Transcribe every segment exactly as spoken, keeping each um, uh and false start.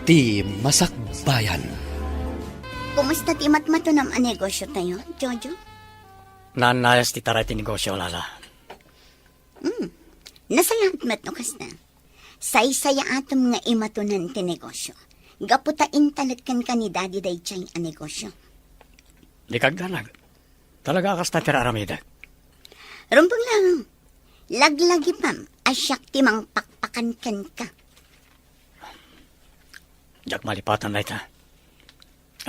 Ti Masakbayan. Kumusta ti matmatunam a negosiotayo, Jojo? Naannayas ti taray ti negosio, Lala. Hmm. Nasayaat met no kasta. Saysayaatem nga imatunan ti negosio. Gapu ta intalek kenka ni Daddy daydiay a negosio. Dika agdanag. Talaga a kasta ti ar-aramidek. Rumbeng laeng. Laglagipem a siak ti mangpakpakan kenka. Diak malipatan dayta.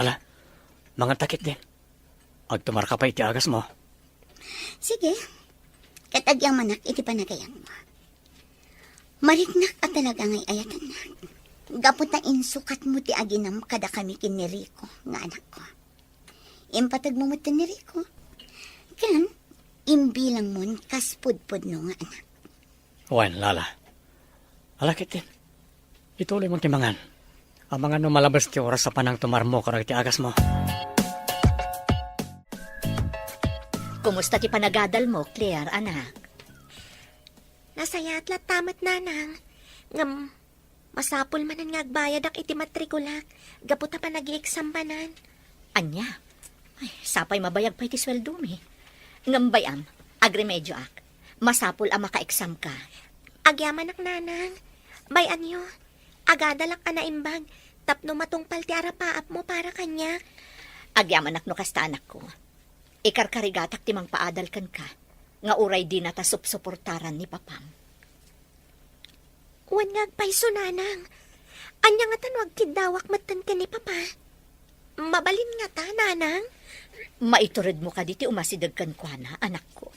Ala, manganta ketdin. Agtumarka pay iti agasmo. Sige. Ket agyamanak iti panagayatmo. Mariknak a talaga nga ay-ayatennak. Gapu ta insukatmo ti aginam kadakami ken ni Rico nga anakko. Impategmo met ken ni Rico. Ken imbilangmon kas pudpudno nga anak. Wen, Lala. Ala ketdin. Ituloymon ti mangan. Amangan no malabes ti oras a panangtumarmo kadagiti agasmo. Kumusta ti panagadalmo, Claire, anak? Nasayaat latta met, Nanang. Ngem, masapul manen nga agbayadak iti matrikulak, gapu ta panag-i-exam manen. Ania? Ay, sapay mabayag pay ti sueldomi. Ngem bay-am, agremedioak. Masapul a maka-exam ka. Agyamanak, Nanang. Bay-anyo, agadalak a naimbag tapno matungpal ti arapaapmo para kaniak. Agyamanak no kasta, anakko. Ikarkarigatak ti mangpaadal kenka, nga uray dinata supsuportaran ni papam. Wen nga agpayso, Nanang. Ania ngata no agkiddawak metten ken ni Papa? Mabalin ngata, Nanang? Maituredmo kadi ti umasideg kenkuana, anakko?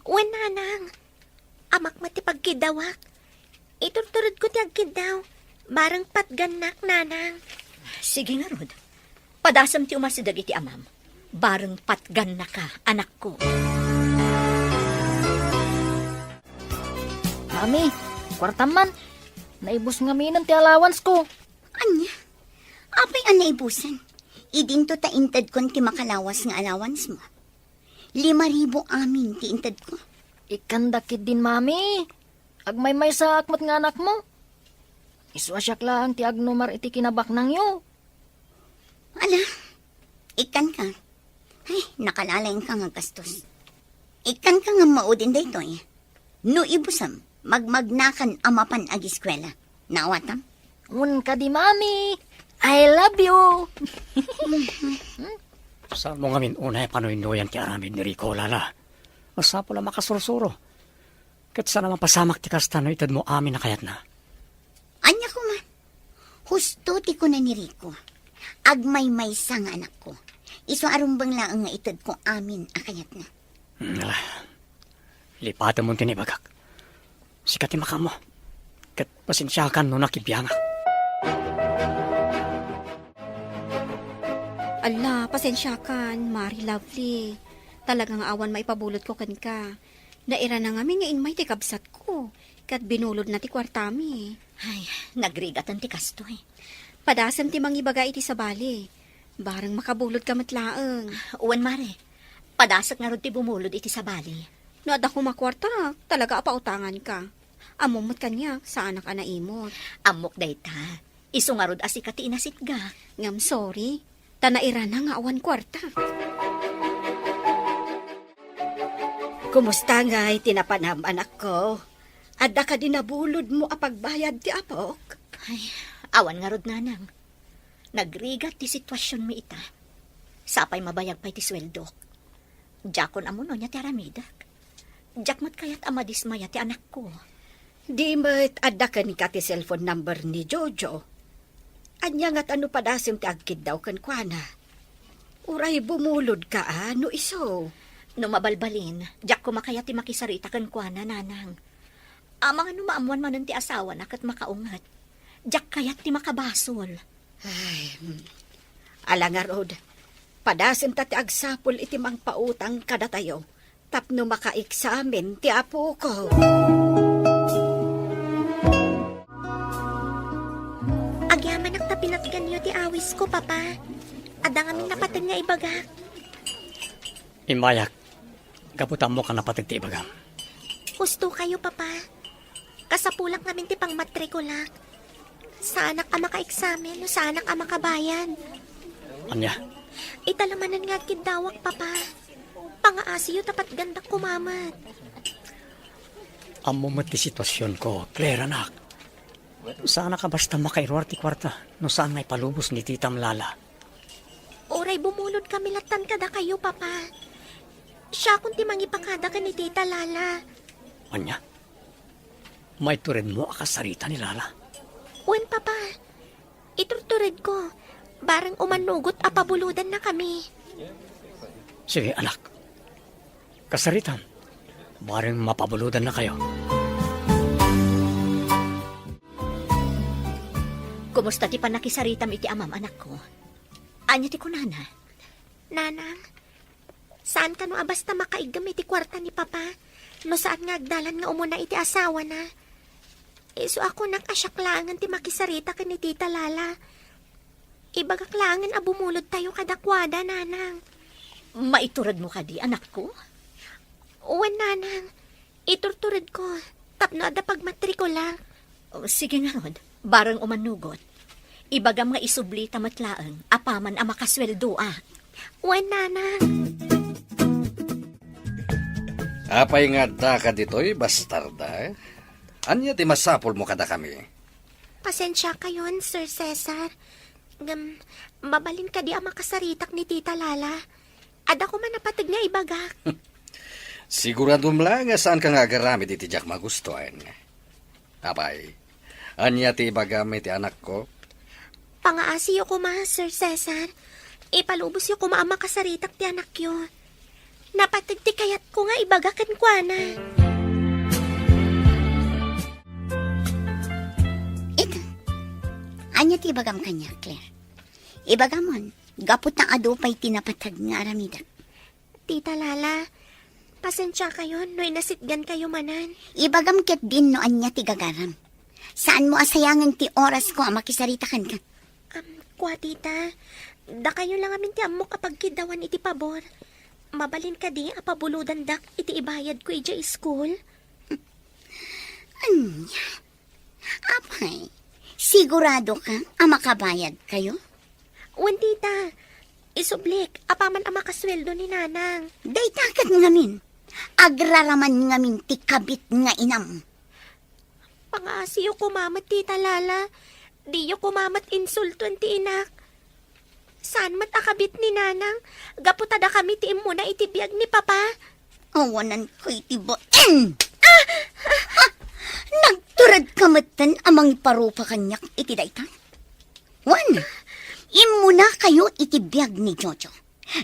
Wen, Nanang. Ammak met ti pagkiddawak. Iturturedko ti agkiddaw. Bareng patgannak, Nanang. Sige ngarud. Padasem ti umasideg iti amam. Bareng patgannaka, anakko. Mami, kuartam man. Naibus ngaminen ti allowance ko. Ania? Apay a naibusen? Idinto ta intedkon ti makalawas nga allowance mo. Lima ribu amin ti intedko. Ikkanda ketdin, Mami. Agmaymaysaak met nga anakmo. Isu a siak laeng ti agnumar iti kinabaknangyo. Ala, ikkanka. Ay, nakalalengka nga gastos. Ikkanka nga maudin daytoy. No ibusem, magmagnakan a mapan agiskuela. Naawatam? Wen kadi, Mami. I love you. Saanmo ngamin unay a panuy-nuyan ti aramid ni Rico, Lala. Masapul a makasursuro. Ket saan a mapasamak ti kasta no itedmo amin a kayatna. Ania koma? Husto ti kuna ni Rico. Agmaymaysa nga anakko. Isu a rumbeng laeng nga itedko amin a kayatna. Hmm, ala. Lipatemon ti naibagak. Sika ti makaammo. Ket pasensiakan no nakibiangak. Alla, pasensiakan, Mari Lovely. Talaga nga awan maipabulodko kenka. Nairana ngamin nga immay ti kabsatko, ket binulodna ti kuartami. Ay, nagrigatan ti kastoy. Padasem ti mangibaga iti sabali. Bareng makabulodka met laeng. Wen, Mare. Padasek ngarud ti bumulod iti sabali. No adda koma kuarta, talaga a pautanganka. Ammom met kaniak, saanak a naimot. Ammok dayta. Isu ngarud a sika ti inasitgak. Ngem sorry, ta nairana nga awan kuarta. Kumusta ngay ti napanam, anakko? Adda kadi nabulodmo a pagbayad ti apok? Ay, awan ngarud, Nanang. Nagrigat ti situasionmi ita. Sapay mabayag pay ti sueldok. Diakon ammo no ania ti aramidek. Diak met kayat a madismaya ti anakko. Di met adda kenka ti cellphone number ni Jojo? Ania ngata no padasem ti agkiddaw kenkuana? Uray bumulodka a no isu? No mabalbalin, diak koma kayat ti makisarita kenkuana, Nanang. Amangan no maammoan manen ti asawana ket makaunget. Diak kayat ti makabasol. Ay, hmm. Ala ngarud, padasemta ti agsapul iti mangpautang kadatayo tapno makaeksamen ti apoko. Agyamanak ta pinatganyo ti awisko, Papa. Adda ngamin napateg nga ibagak. Immayak, gapu ta ammok a napateg ti ibagam. Husto kayo, Papa. Kasapulak ngamin ti pangmatrikulak. Saanak a makaeksamen no saanak a makabayad. Ania? Ita la manen nga agkiddawak, Papa. Pangaasiyo ta patgandak koma met. Ammo met ti situasionko, Claire, anak. Saanak a basta makairuar ti kuarta no saan nga ipalubos ni titam, Lala. Uray bumulod kami lattan kadakayo, Papa. Siakon ti mangipakada ken ni Tita Lala. Ania? Maituredmo a kasarita ni Lala? Wen, Papa. Iturturedko. Bareng umanugot a pabulodannakami. Sige, anak. Kasaritam. Bareng mapabulodannakayo. Kumusta ti pannakisaritam iti amam, anakko? Ania ti kunana? Nanang, saan kano a basta makaiggem iti kuarta ni Papa no saan nga agdalan nga umuna iti asawana. Isu a kunak a siak laengen ti makisarita ken ni Tita Lala. Ibagak laengen a bumulodtayo kadakuada, Nanang. Maituredmo kadi, anakko? Wen, Nanang. Iturturedko tapno adda pagmatrikulak. O, sige ngarud, bareng umanugot. Ibagam nga isublita met laeng apaman a makasueldoak. Wen, Nanang. Apay nga addaka ditoy, bastarda? Ania ti masapulmo kadakami? Pasensiakayon, Sir Cesar. Ngem, mabalin kadi a makasaritak ni Tita Lala? Adda koma napateg nga ibagak. Siguradom la nga saanka nga agaramid iti diak magustoen. Apay, ania ti ibagam iti anakko? Pangaasiyo koma, Sir Cesar. Ipalubosyo koma a makasaritak ti anakyo. Napateg ti kayatko nga ibaga kenkuana. Ita, ania ti ibagam kaniak, Claire? Ibagamon, gapu ta adu pay ti napateg nga aramidek. Tita Lala, pasensiakayon no inasitgankayo manen. Ibagam ketdin no ania ti gagaram. Saanmo a sayangen ti orasko a makisarita kenka. Am, kua, Tita, dakayo la ngamin ti ammok a pagkiddawan iti pabor. Mabalin kadi a pabulodandak iti ibayadko idiay school? Ania? Apay, siguradoka a makabayadkayo? Wen, Tita. Isublik, apaman a makasueldo ni Nanang. Dayta ket ngamin, agraraman ngamin ti kabit nga inam. Pangaasiyo koma met, Tita Lala. Diyo koma met insulton ti inak. Saan met a kabit ni Nanang, gapu ta dakami ti immuna iti biag ni Papa. Awananko iti bain! Ah! Ha! Nagturedka metten a mangiparupa kaniak iti dayta? Wen, immunakayo iti biag ni Jojo.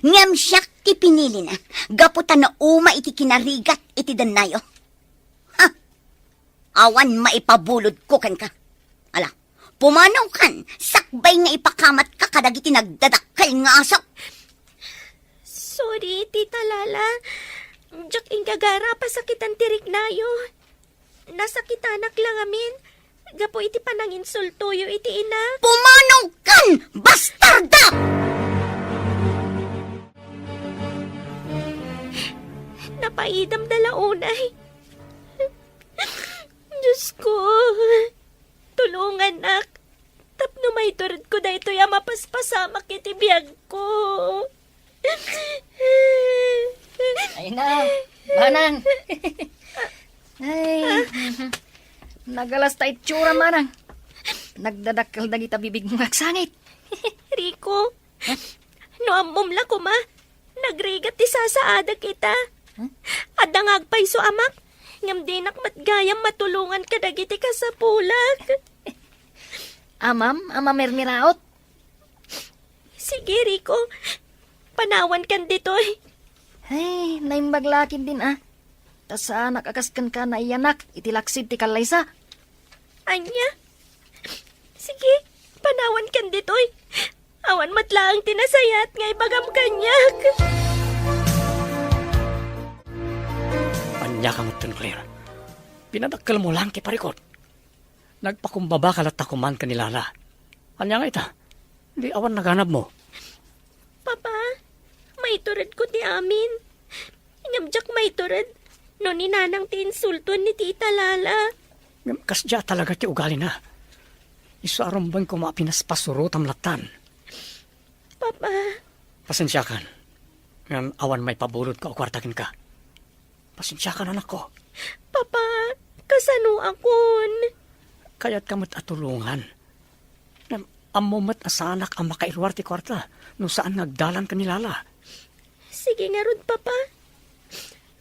Ngem siak ti pinilina, gapu ta nauma iti kinarigat iti dennayo. Ha! Awan maipabulodko kenka. Ala, pumanawkan, sakbay nga ipakamatka kadagiti nagdadakkel nga aso. Sorry, Tita Lala. Diak inggagara a pasakitan ti riknayo. Nasakitanak la ngamin gapu iti pananginsultoyo iti ina. Pumanawkan, bastarda! Napaidam da la unay. Diosko, tulonganak tapno maituredko daytoy a mapaspasamak iti biagko. Ay na, manang. Ay, nagalas ta itsura, manang. Nagdadakkel dagita bibig nga agsangit. Rico, no ammom la koma, nagrigat ti sasaadak ita. Huh? Adda nga agpayso amak, ngem dinak met gayam matulongan kadagiti kasapulak. Amam a mamirmiraot. Sige, Rico, panawankan ditoy. Ay, naimbag la ketdin a. Ta saanak a kas kenka naiyanak iti laksid ti kallaysa. Ania? Sige, panawankan ditoy. Awan met laeng ti nasayaat nga ibagam kaniak. Ania ka metten, Claire? Pinadakkelmo laeng ti parikut. Nagpakumbabaka latta koman ken ni Lala. Ania nga ita? Di awan naganabmo? Papa, maituredko ti amin. Ngem diak maitured no ni Nanang ti insulton ni Tita Lala. Ngem kasdiay talaga ti ugalina. Isu a rumbeng koma a pinaspasurotam lattan. Papa. Pasensiakan. Ngem awan maipabulodka o kuarta kenka. Pasensiakan, anakko. Papa, kasanoakon? Kayatka met a tulongan. Ngem ammo met a saanak a makairuar ti kuarta no saan nga agdalan ken ni Lala. Sige ngarud, Papa.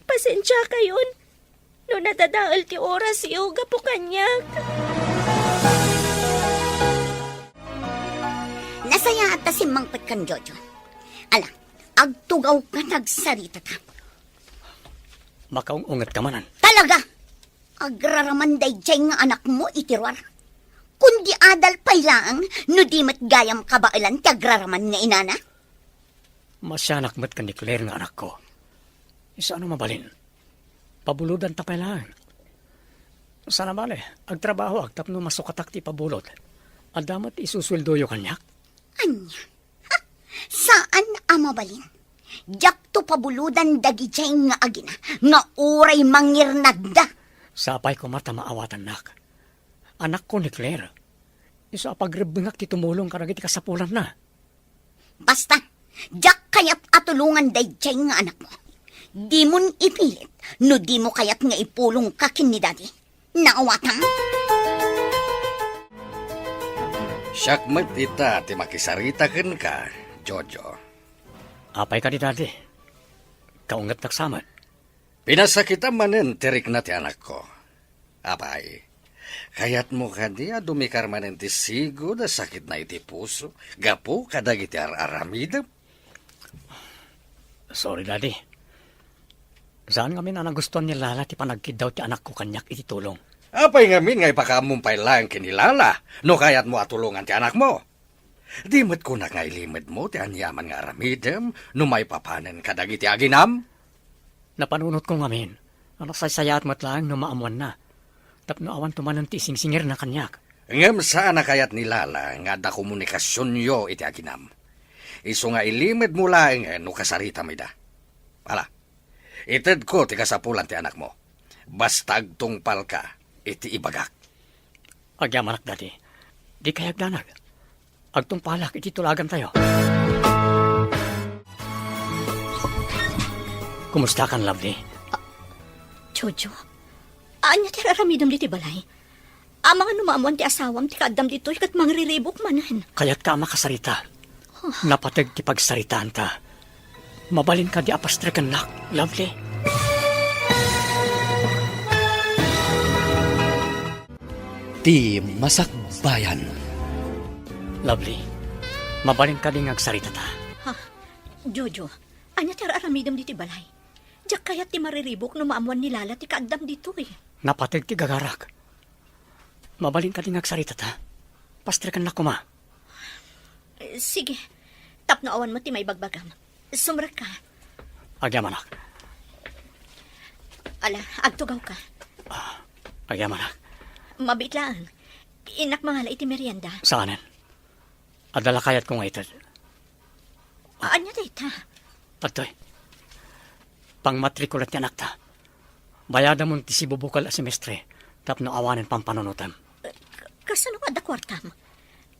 Pasensiakayon no nadadael ti orasyo gapu kaniak. Nasayaat ta simmangpet kan Jojo. Ala, agtugawka ta agsaritata. Makaung-ungetka manen. Talaga! Agraraman daydiay nga anakmo iti ruar. Kundi adal pay laeng no di met gayam kabaelan ti agraraman nga inana. Masianak met ken ni Claire nga anakko. Isu a no mabalin, pabulodanta pay laeng. Saan a bale, agtrabahoak tapno masukatak ti ipabulod. Adda met isusueldoyo kaniak. Ania? Ha? Saan a mabalin. Diakto pabulodan dagidiay nga agina nga uray mangirnadda. Sapay koma ta maawatannak. Anakko ni Claire. Isu a pagrebbengak ti tumulong kadagiti kasapulanna. Basta, diak kayat a tulongan daydiay nga anakmo. Dimon ipilit no dimo kayat nga ipulongka ken ni Daddy. Naawatam? Siak met ita ti makisarita kenka, Jojo. Apay kadi, Daddy? Kaungetnak sa met. Pinasakitam manen ti rikna ti anakko. Apay, kayatmo kadi a dumikar manen ti sigud a sakitna iti puso gapu kadagiti ar-aramidem? Sorry, Daddy. Saan ngamin a nagustuan ni Lala ti panagkiddaw ti anakko kaniak iti tulong. Apay ngamin nga ipakaammom pay laeng ken ni Lala no kayatmo a tulongan ti anakmo? Di met kunak nga ilimedmo ti aniaman nga aramidem no maipapanen kadagiti aginam? Napanunotko ngamin a nasaysayaat met laeng no maammoanna, tapno awanto manen ti isingsingerna kaniak. Ngem saan a kayat ni Lala nga adda komunikasionyo iti aginam. Isu nga ilimedmo laeng no kasaritam ida. Ala, itedko ti kasapulan ti anakmo. Basta agtungpalka iti ibagak. Agyamanak, Daddy. Dikay agdanag. Agtungpalak iti tulagantayo. Kumustakan, Lovely? Ah, Jojo, ania ti ar-aramidem ditoy balay? Amangan no maammoan ti asawam ti kaaddam ditoy ket mangriribuk manen. Kayatka a makasarita. Napateg ti pagsaritaanta. Mabalin kadi a pastrekennak, Lovely? Ti masakbayan. Lovely, mabalin kadi nga agsaritata? Ha? Jojo, ania ti ar-aramidem ditoy balay? Diak kayat ti mariribuk no maammoan ni Lala ti kaaddam ditoy. Napateg ti gagarak. Mabalin kadi nga agsaritata? Pastrekennak koma. Eh, sige. Tapno awan met ti maibagbagam. Sumrekka. Agyamanak. Ala, agtugawka. Ah, agyamanak. Mabiit laeng. Innak mangala iti merienda. Saanen? Adda la kayatko nga ited. Ania dayta? Adtoy. Pangmatrikula ti anakta. Bayadamon ti sibubukel a semestre tapno awanen pampanunotem. Ka-, kasano nga adda kuartam?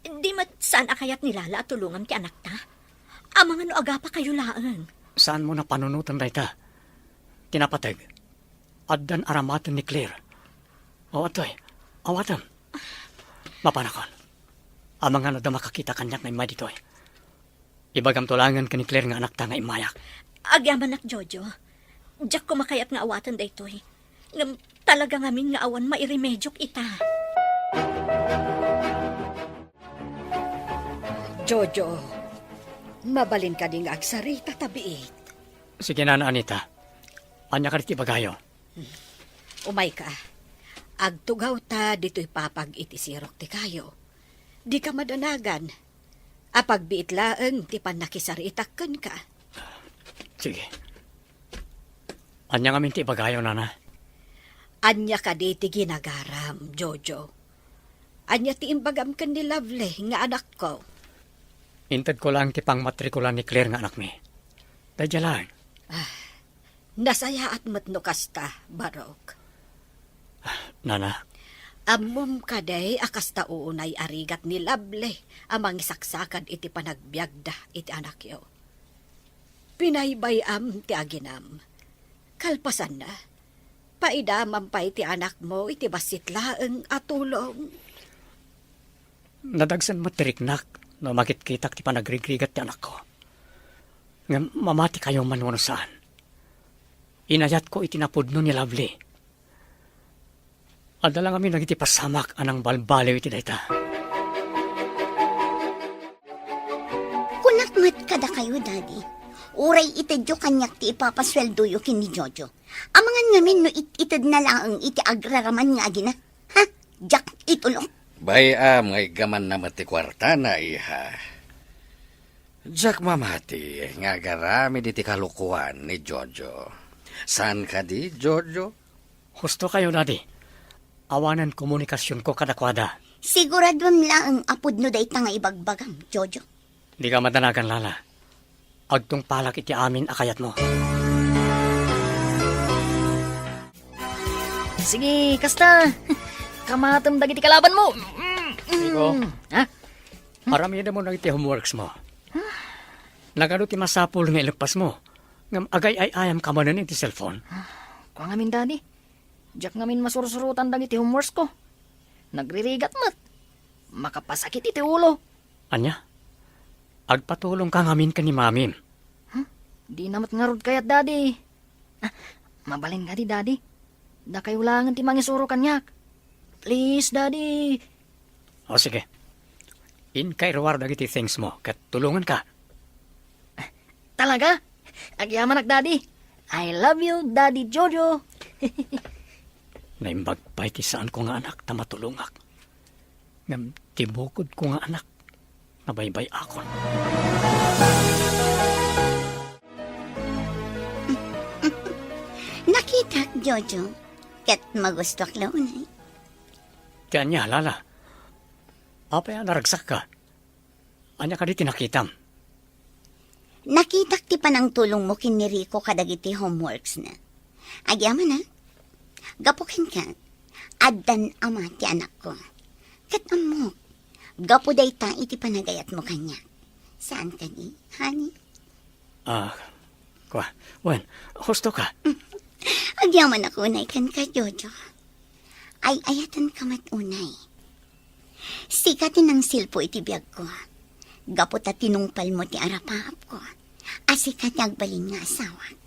Di met saan a kayat ni Lala a tulongam ti anakta? Amangan no agapakayo laeng. Saanmo a panunoten dayta? Ti napateg, addan aramaten ni Claire. O, adtoy, awatem. Mapanakon. Amangan no adda makakita kaniak nga immay ditoy. Ibagamto laengen ken ni Claire nga anakta nga immayak. Agyamanak, Jojo. Diak koma kayat nga awaten daytoy. Ngem talaga ngamin nga awan mairemediok ita. Jojo, mabalin kadi nga agsarita ta biit? Sige, Nana Anita. Ania kadi ti ibagayo? Umayka. Agtugawta ditoy papag iti sirok ti kayo. Dika madanagan. Apagbiit laeng ti pannakisaritak kenka. Sige. Ania ngamin ti ibagayo, Nana? Ania kadi ti ginagaram, Jojo? Ania ti imbagam ken ni Lovely nga anakko? Intedko laeng ti pangmatrikula ni Claire nga anakmi. Daydiay laeng. Ah, nasayaat met no kasta, Barok. Nana. Ammom kadi a kasta unay a rigat ni Lovely a mangisaksakad iti panagbiagda iti anakyo? Pinaybay-am ti aginam. Kalpasanna, paidamam pay ti anakmo iti bassit laeng a tulong. Nadagsen met ti riknak no makitkitak ti panagrigrigat ti anakko. Ngem mamatikayo man wenno saan, inayatko iti napudno ni Lovely. Adda la ngamin dagiti pasamak a nangbalbaliw iti dayta. Kunak met kadakayo, Daddy, uray itedyo kaniak ti ipapasueldoyo ken ni Jojo. Amangan ngamin no it-itedna laeng iti agraraman nga agina. Ha? Diak itulok. Bay-am nga iggamanna met ti kuartana, iha. Diak mamati nga agaramid iti kalokoan ni Jojo. Saan kadi, Jojo? Husto kayo, Daddy. Awanen komunikasionko kadakuada. Siguraduem laeng a pudno dayta nga ibagbagam, Jojo. Dika madanagan, Lala. Agtungpalak iti amin a kayatmo. Sige, kasta. Kamatem dagiti kalabanmo. Mm, mm. Rico. Ha? Aramidem dagiti homeworks mo. Nagadu ti masapul nga ileppasmo? Ngem agay-ay-ayam ka manen iti cellphone? Kua ngamin, Daddy. Diak ngamin masursurotan dagiti homeworks ko. Nagririgat met. Makapasakit iti ulo. Ania? Agpatulong ka ngamin ken ni Mamim. Huh? Dina met ngarud kayat, Daddy. Ah, mabalin kadi, Daddy? Dakayo laengen ti mangisuro kaniak. Please, Daddy. O, sige. Inka iruar dagiti things mo, ket tulonganka. Talaga? Agyamanak, Daddy. I love you, Daddy Jojo. Naimbag pay ti saanko nga anak ta matulongak. Ngem ti bukodko nga anak, nabaybay-akon. Nakitak, Jojo, ket magustuak la unay. Ti ania, Lala? Apay a naragsakka? Ania kadi ti nakitam? Nakitak ti panangtulongmo ken ni Rico kadagiti homeworksna. Agyamanak, gapu kenka, addan ama ti anakko. Ket ammok, gapu dayta iti panagayatmo kaniak. Saan kadi, honey? Ah, kua, wen, husto ka. Agyamanak unay kenka, Jojo. Ay-ayatenka met unay. Sika ti nangsilpo iti biagko. Gapu ta tinungpalmo ti arapaapko. A sika ti agbalin nga asawak.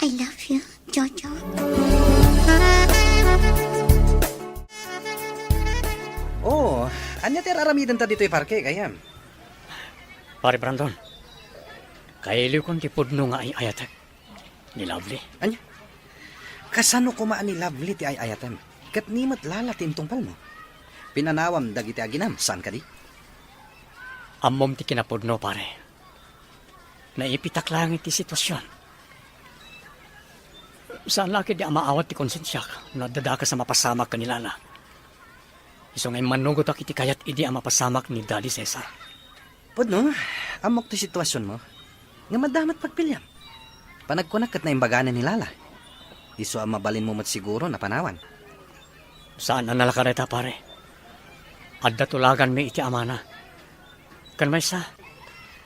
I love you, Jojo. Oh, ania ti ar-aramidenta ditoy parke, gayyem? Pare Brandon, kailiwkon ti pudno nga ay-ayatek. Ni Lovely. Ania? Kasano koma a ni Lovely ti ay-ayatem? Ket ni met Lala ti intungpalmo? Pinanawam dagiti aginam, saan kadi? Ammom ti kinapudno, pare. Naipitak laeng iti situasion. Saan la ketdi a maawat ti konsensiak no adda dakes a mapasamak ken ni Lala. Isu nga immannugotak iti kayat idi a mapasamak ni Daddy Cesar. Pudno, ammok ti situasionmo. Ngem adda met pagpiliam. Panagkunak ket naimbaganen ni Lala. Isu a mabalinmo met siguro a panawan. Saan a nalaka dayta, pare. Adda tulaganmi iti amana. Ken maysa,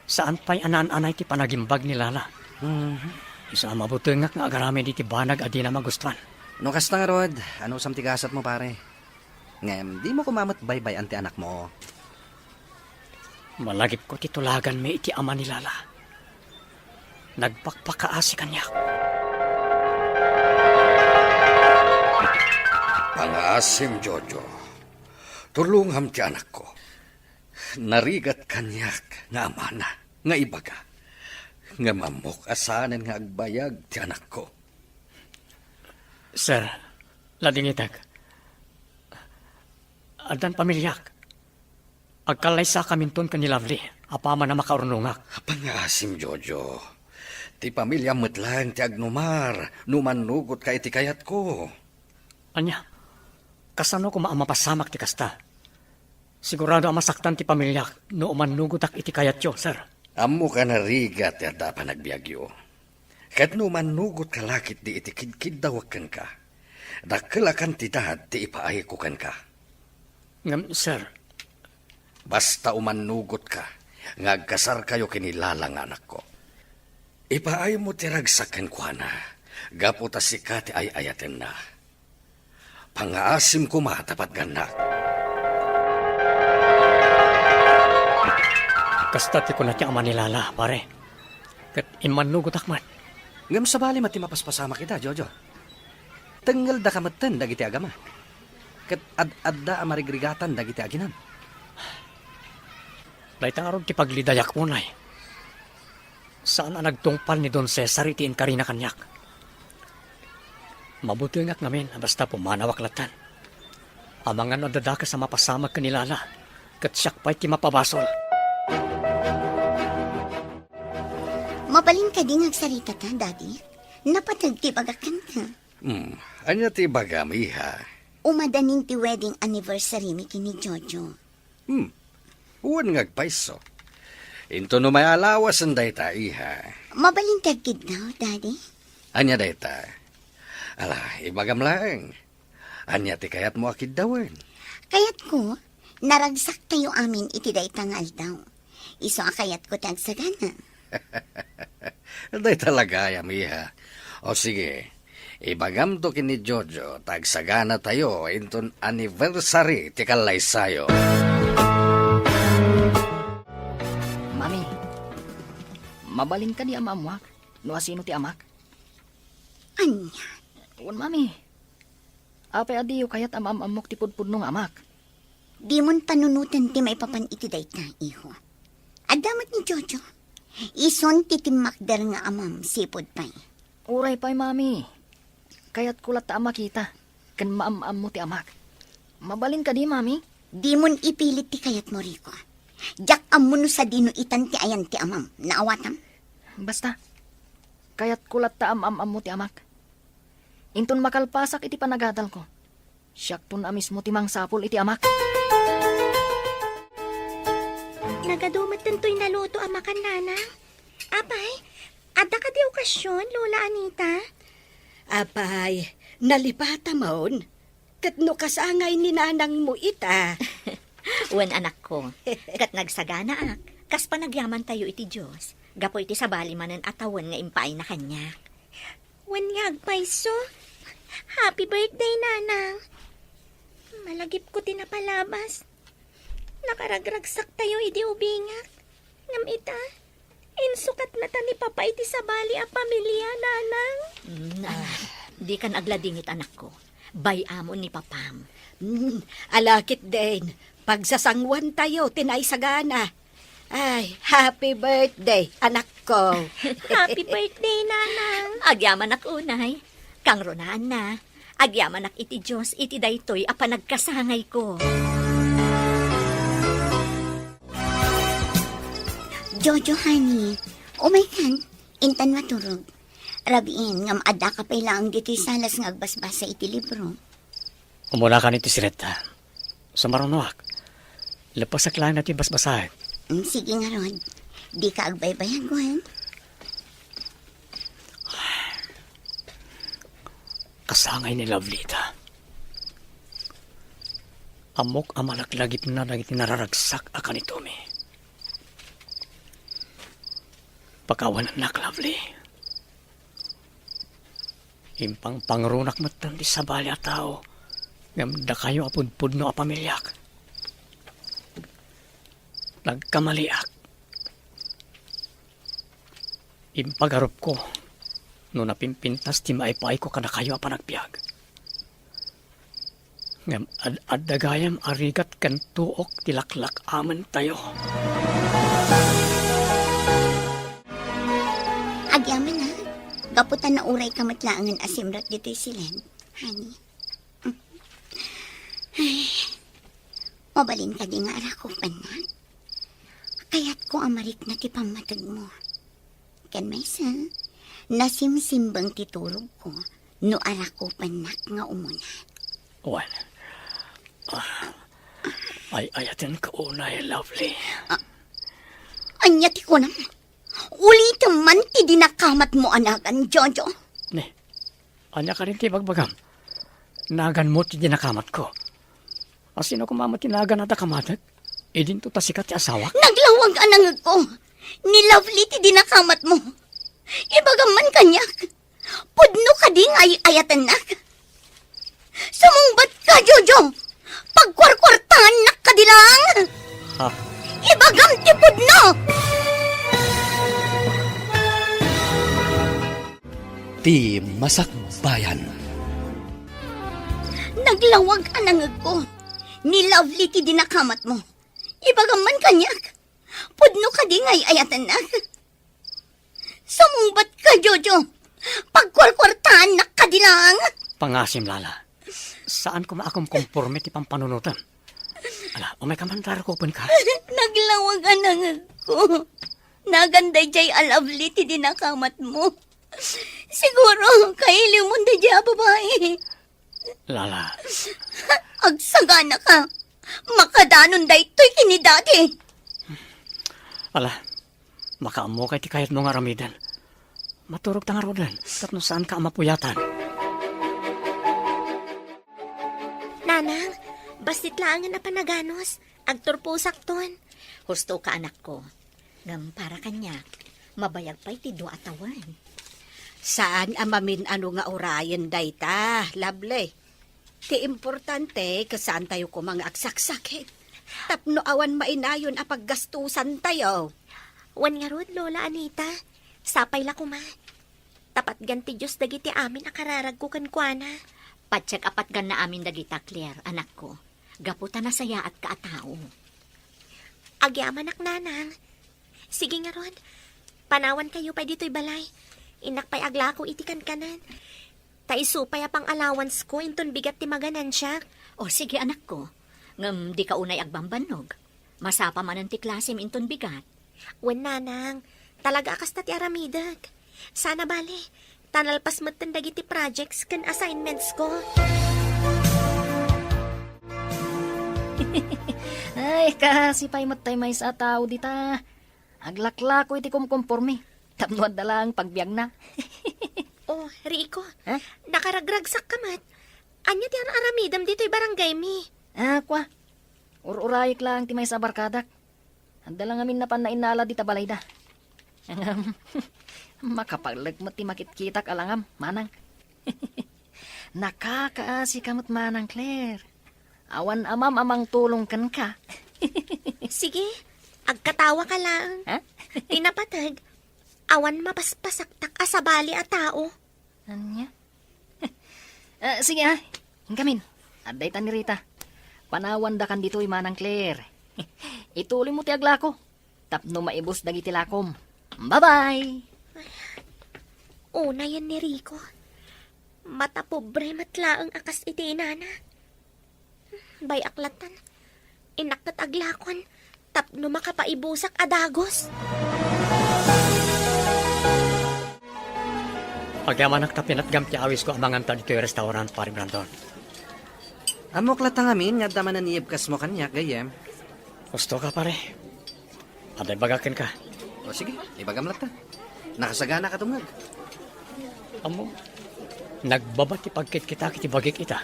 saan pay a naan-anay ti panagimbag ni Lala. Mhm. Isu a mabutengak nga agaramid iti banag a dina magustuan. No kasta ngarud, anusam ti gasatmo, pare? Ngem dimo koma met baybay-an ti anakmo. Malagipko ti tulaganmi iti ama ni Lala. Nagpakpakaasi kaniak. Pangaasim, Jojo. Tulongam ti anakko. Narigat kaniak nga amana nga ibaga. Ngem ammok a saanen nga agbayag ti anakko. Sir, ladingitek. Addan pamiliak. Agkallaysakaminton ken ni Lovely, apaman a makaurnongak. Pangaasim, Jojo. Ti pamiliam met laeng ti agnumar no mannugotka iti kayatko. Ania? Kasano koma a mapasamak ti kasta? Sigurado a masaktan ti pamiliak no umannugotak iti kayatyo, sir. Ammok a narigat ti adda a panagbiagyo. Ket no umannugotka la ketdi iti kidkiddawek kenka, Dakkel a kantidad ti ipaayko kenka. Ngem, sir. Basta umannugotka nga agkasarkayo ken ni Lala nga anakko. Ipaaymo ti ragsak kenkuana, gapu ta sika ti ay-ayatenna. Pangngaasim koma ta patgannak. Kasta ti kuna ti ama ni Lala, pare. Ket immannugotak met. Ngem sabali met ti mapaspasamak ida, Jojo. Tengngeldaka metten dagiti agama. Ket ad-adda a marigrigatan dagiti aginam. Dayta ngarud ti paglidayak unay. Saan a nagtungpal ni Don Cesar iti inkarina kaniak. Mabutengak ngamin a basta pumanawak latta. Amangan no adda dakes a mapasamak ken ni Lala, ket siak pay ti mapabasol. Mabalin kadi nga agsarita ta, Daddy? Napateg ti ibagak kenka. Hmm, ania ti ibagam, iha? Umadanin ti wedding anniversary mi ken ni Jojo. Hmm, wen nga agpayso. Inton umay a lawasen dayta, iha. Mabalin ti agkiddaw, Daddy? Ania dayta? Ala, ibagam laeng. Ania ti kayatmo a kiddawen? Kayatko, naragsaktayo amin iti dayta nga aldaw. Isu a kayatko ti agsagana. Dayta la gayam, iha. O sige, ibagamto ken ni Jojo ta agsaganatayo inton anniversary ti kallaysayo. Mami, mabalin kadi a maammuak no asino ti amak? Ania? Wen, Mami. Apay a diyo kayat a maam-ammok ti pudpudno nga amak? Dimon panunoten ti maipapan iti dayta, iho. Adda met ni Jojo. Isun ti timmakder nga amam, sipud pay. Uray pay, Mami. Kayatko latta a makita ken maam-ammo ti amak. Mabalin kadi, Mami? Dimon ipilit ti kayatmo, Rico. Diak ammo no sadino itan ti ayan ti amam. Naawatam? Basta, kayatko latta a maam-ammo ti amak. Inton makalpasak iti panagadalko, siakton a mismo ti mangsapul iti amak. Nagadu metten toy naluto a makan, Nanang. Apay, adda kadi okasion, Lola Anita? Apay, nalipatamon? Ket no kasangay ni nanangmo ita? Wen, anakko, ket nagsaganaak, kas panagyamantayo iti Dios, gapu iti sabali manen a tawen nga impaayna kaniak. Wen nga agpayso. Happy birthday, Nanang. Malagipko ti napalabas. Nakaragragsaktayo idi ubingak. Ngem ita, insukatna ta ni Papa iti sabali a pamilia, Nanang. Mm, ah, dikan agladingit, anakko. Bay-amon ni Papam. Mm, ala ketdin, pagsasanguantayo ti naisagana. Ay, happy birthday, anakko. Happy birthday, Nanang. Agyamanak unay. Kangrunaanna, agyamanak iti Dios iti daytoy a panagkasangayko. Jojo, honey, umaykan, intan maturog. Rabiin, ngem addaka pay laeng ditoy salas nga agbasbasa iti libro. Umunakan iti siretta. Sumarunoak. Lepasak laeng daytoy basbasaek. Mm, sige ngarud. Dika agbaybayag, wen? Kasangay ni Lovely ita. Ammok a malaklagipna dagiti nararagsak a kanitomi. Pakawanennak, Lovely. Impangpangrunak metten ti sabali a tao, ngem dakayo a pudpudno a pamiliak. Nagkamaliak. Impagarupko no napimpintas ti maipayko kadakayo a panagbiag. Ngem ad-adda gayam a rigat ken tuok ti laklak-amentayo. Agyamanak, gapu ta naurayka met laengen a simrek ditoy siled, honey. Ay, mabalin kadi nga arakupennak? Kayatko a marikna ti pammategmo. Ken maysa, nasimsimbeng ti turogko no arakupennak nga umuna. Wen, ah, ay-ayatenka unay, Lovely. Ah, ania ti kunam? Ulitem man ti dinakamatmo a nagan, Jojo. Ne, ania kadin ti ibagbagam? Naganmo ti dinakamatko. A, sino koma met ti nagan a dakamatko? Idinto ta sika ti asawak? Naglawag a nangegko. Ni Lovely ti dinakamatmo. Ibagam man kaniak. Pudno kadi nga ay-ayatennak? Sumungbat ka, Jojo. Pagkuarkuartaannak kadi lang. Ha? Ibagam ti pudno. Ti Masakbayan. Naglawag a nangegko. Ni Lovely ti dinakamatmo. Ibagam man kaniak. Pudno kadi nga ay-ayatennak? Sumungbat ka, Jojo. Pagkuarkuartaannak kadi lang. Pangasim, Lala. Saan koma a kumkomporme ti pampanunotem. Ala, umay ka man, rarukopen ka. Naglawag a nangegko. Nagan daydiay a Lovely ti dinakamatmo. Siguro, kailiwmon daydiay a babai. Lala. Agsagana ka. Makadanon daytoy ken ni Daddy. Ala, makaammokay ti kayatmo nga aramiden. Maturogta ngaruden, tapno saanka a mapuyatan. Nanang, bassit laengen a panaganus. Agturposakton. Husto ka, anakko. Ngem para kaniak, mabayag pay ti dua a tawen. Saan a mamin-ano nga urayen dayta, Lovely. Ti importante, ket saantayo koma nga agsaksakit. Tapno awan mainayon a paggastusantayo. Wen ngarud, Lola Anita, sapay la koma. Ta patgan ti Dios dagiti amin a kararagko kenkuana. Patiek a patganna amin dagita, Claire, anakko, gapu ta nasayaatka a tao. Agyamanak, Nanang. Sige ngarud, panawankayo pay ditoy balay. Innak pay aglako iti kankanan. Ta isu pay a pang-allowancesko inton bigat ti maganansiak. O, sige, anakko. Ngem dika unay agbambannog. Masapa manen ti klasem inton bigat. Wen, Nanang. Talaga a kasta ti aramidek. Sana bale, ta nalpas metten dagiti projects ken assignmentsko. Ay, kaasi pay met tay maysa a tao dita. Aglaklako iti kumkumpormi. Tapno adda laeng pagbiagna. Oh, Rico. Ha? Nakaragragsakka met. Ania ti ar-aramidem ditoy barangaymi? Ah, kua. Ur-urayek laeng ti maysa a barkadak. Adda la ngamin napan nainnalad ita balayda. Ngem, makapagleg met ti makitkitak a langam, manang. Nakakaasika met, manang Claire. Awan amam a mangtulong kenka. Sige, agkatawaka laeng. Ha? Ti napateg, awan mapaspasaktak a sabali a tao. Ania? Ah, sige, ah. Inkamin. Adda ita ni Rita. Panawandakan ditoy, manang Claire. Ituloymo ti aglako tapno maibus dagiti lakom. Bye-bye! Unayen ni Rico. Matapobre met laeng a kas iti inana. Bay-ak latan. Innak ket aglakon tapno makapaibusak a dagus. Agyamanak ta pinatgam ti awisko a manganta ditoy restaurant, Pari Brandon. Ammok latta ngamin nga adda manen iibkasmo kaniak, gayyem. Husto ka, pare. Adda ibagak kenka. O sige, ibagam latta. Nakasagana ka tumngeg. Ammom, nagbaba ti pagkitkitaak iti bagik ita.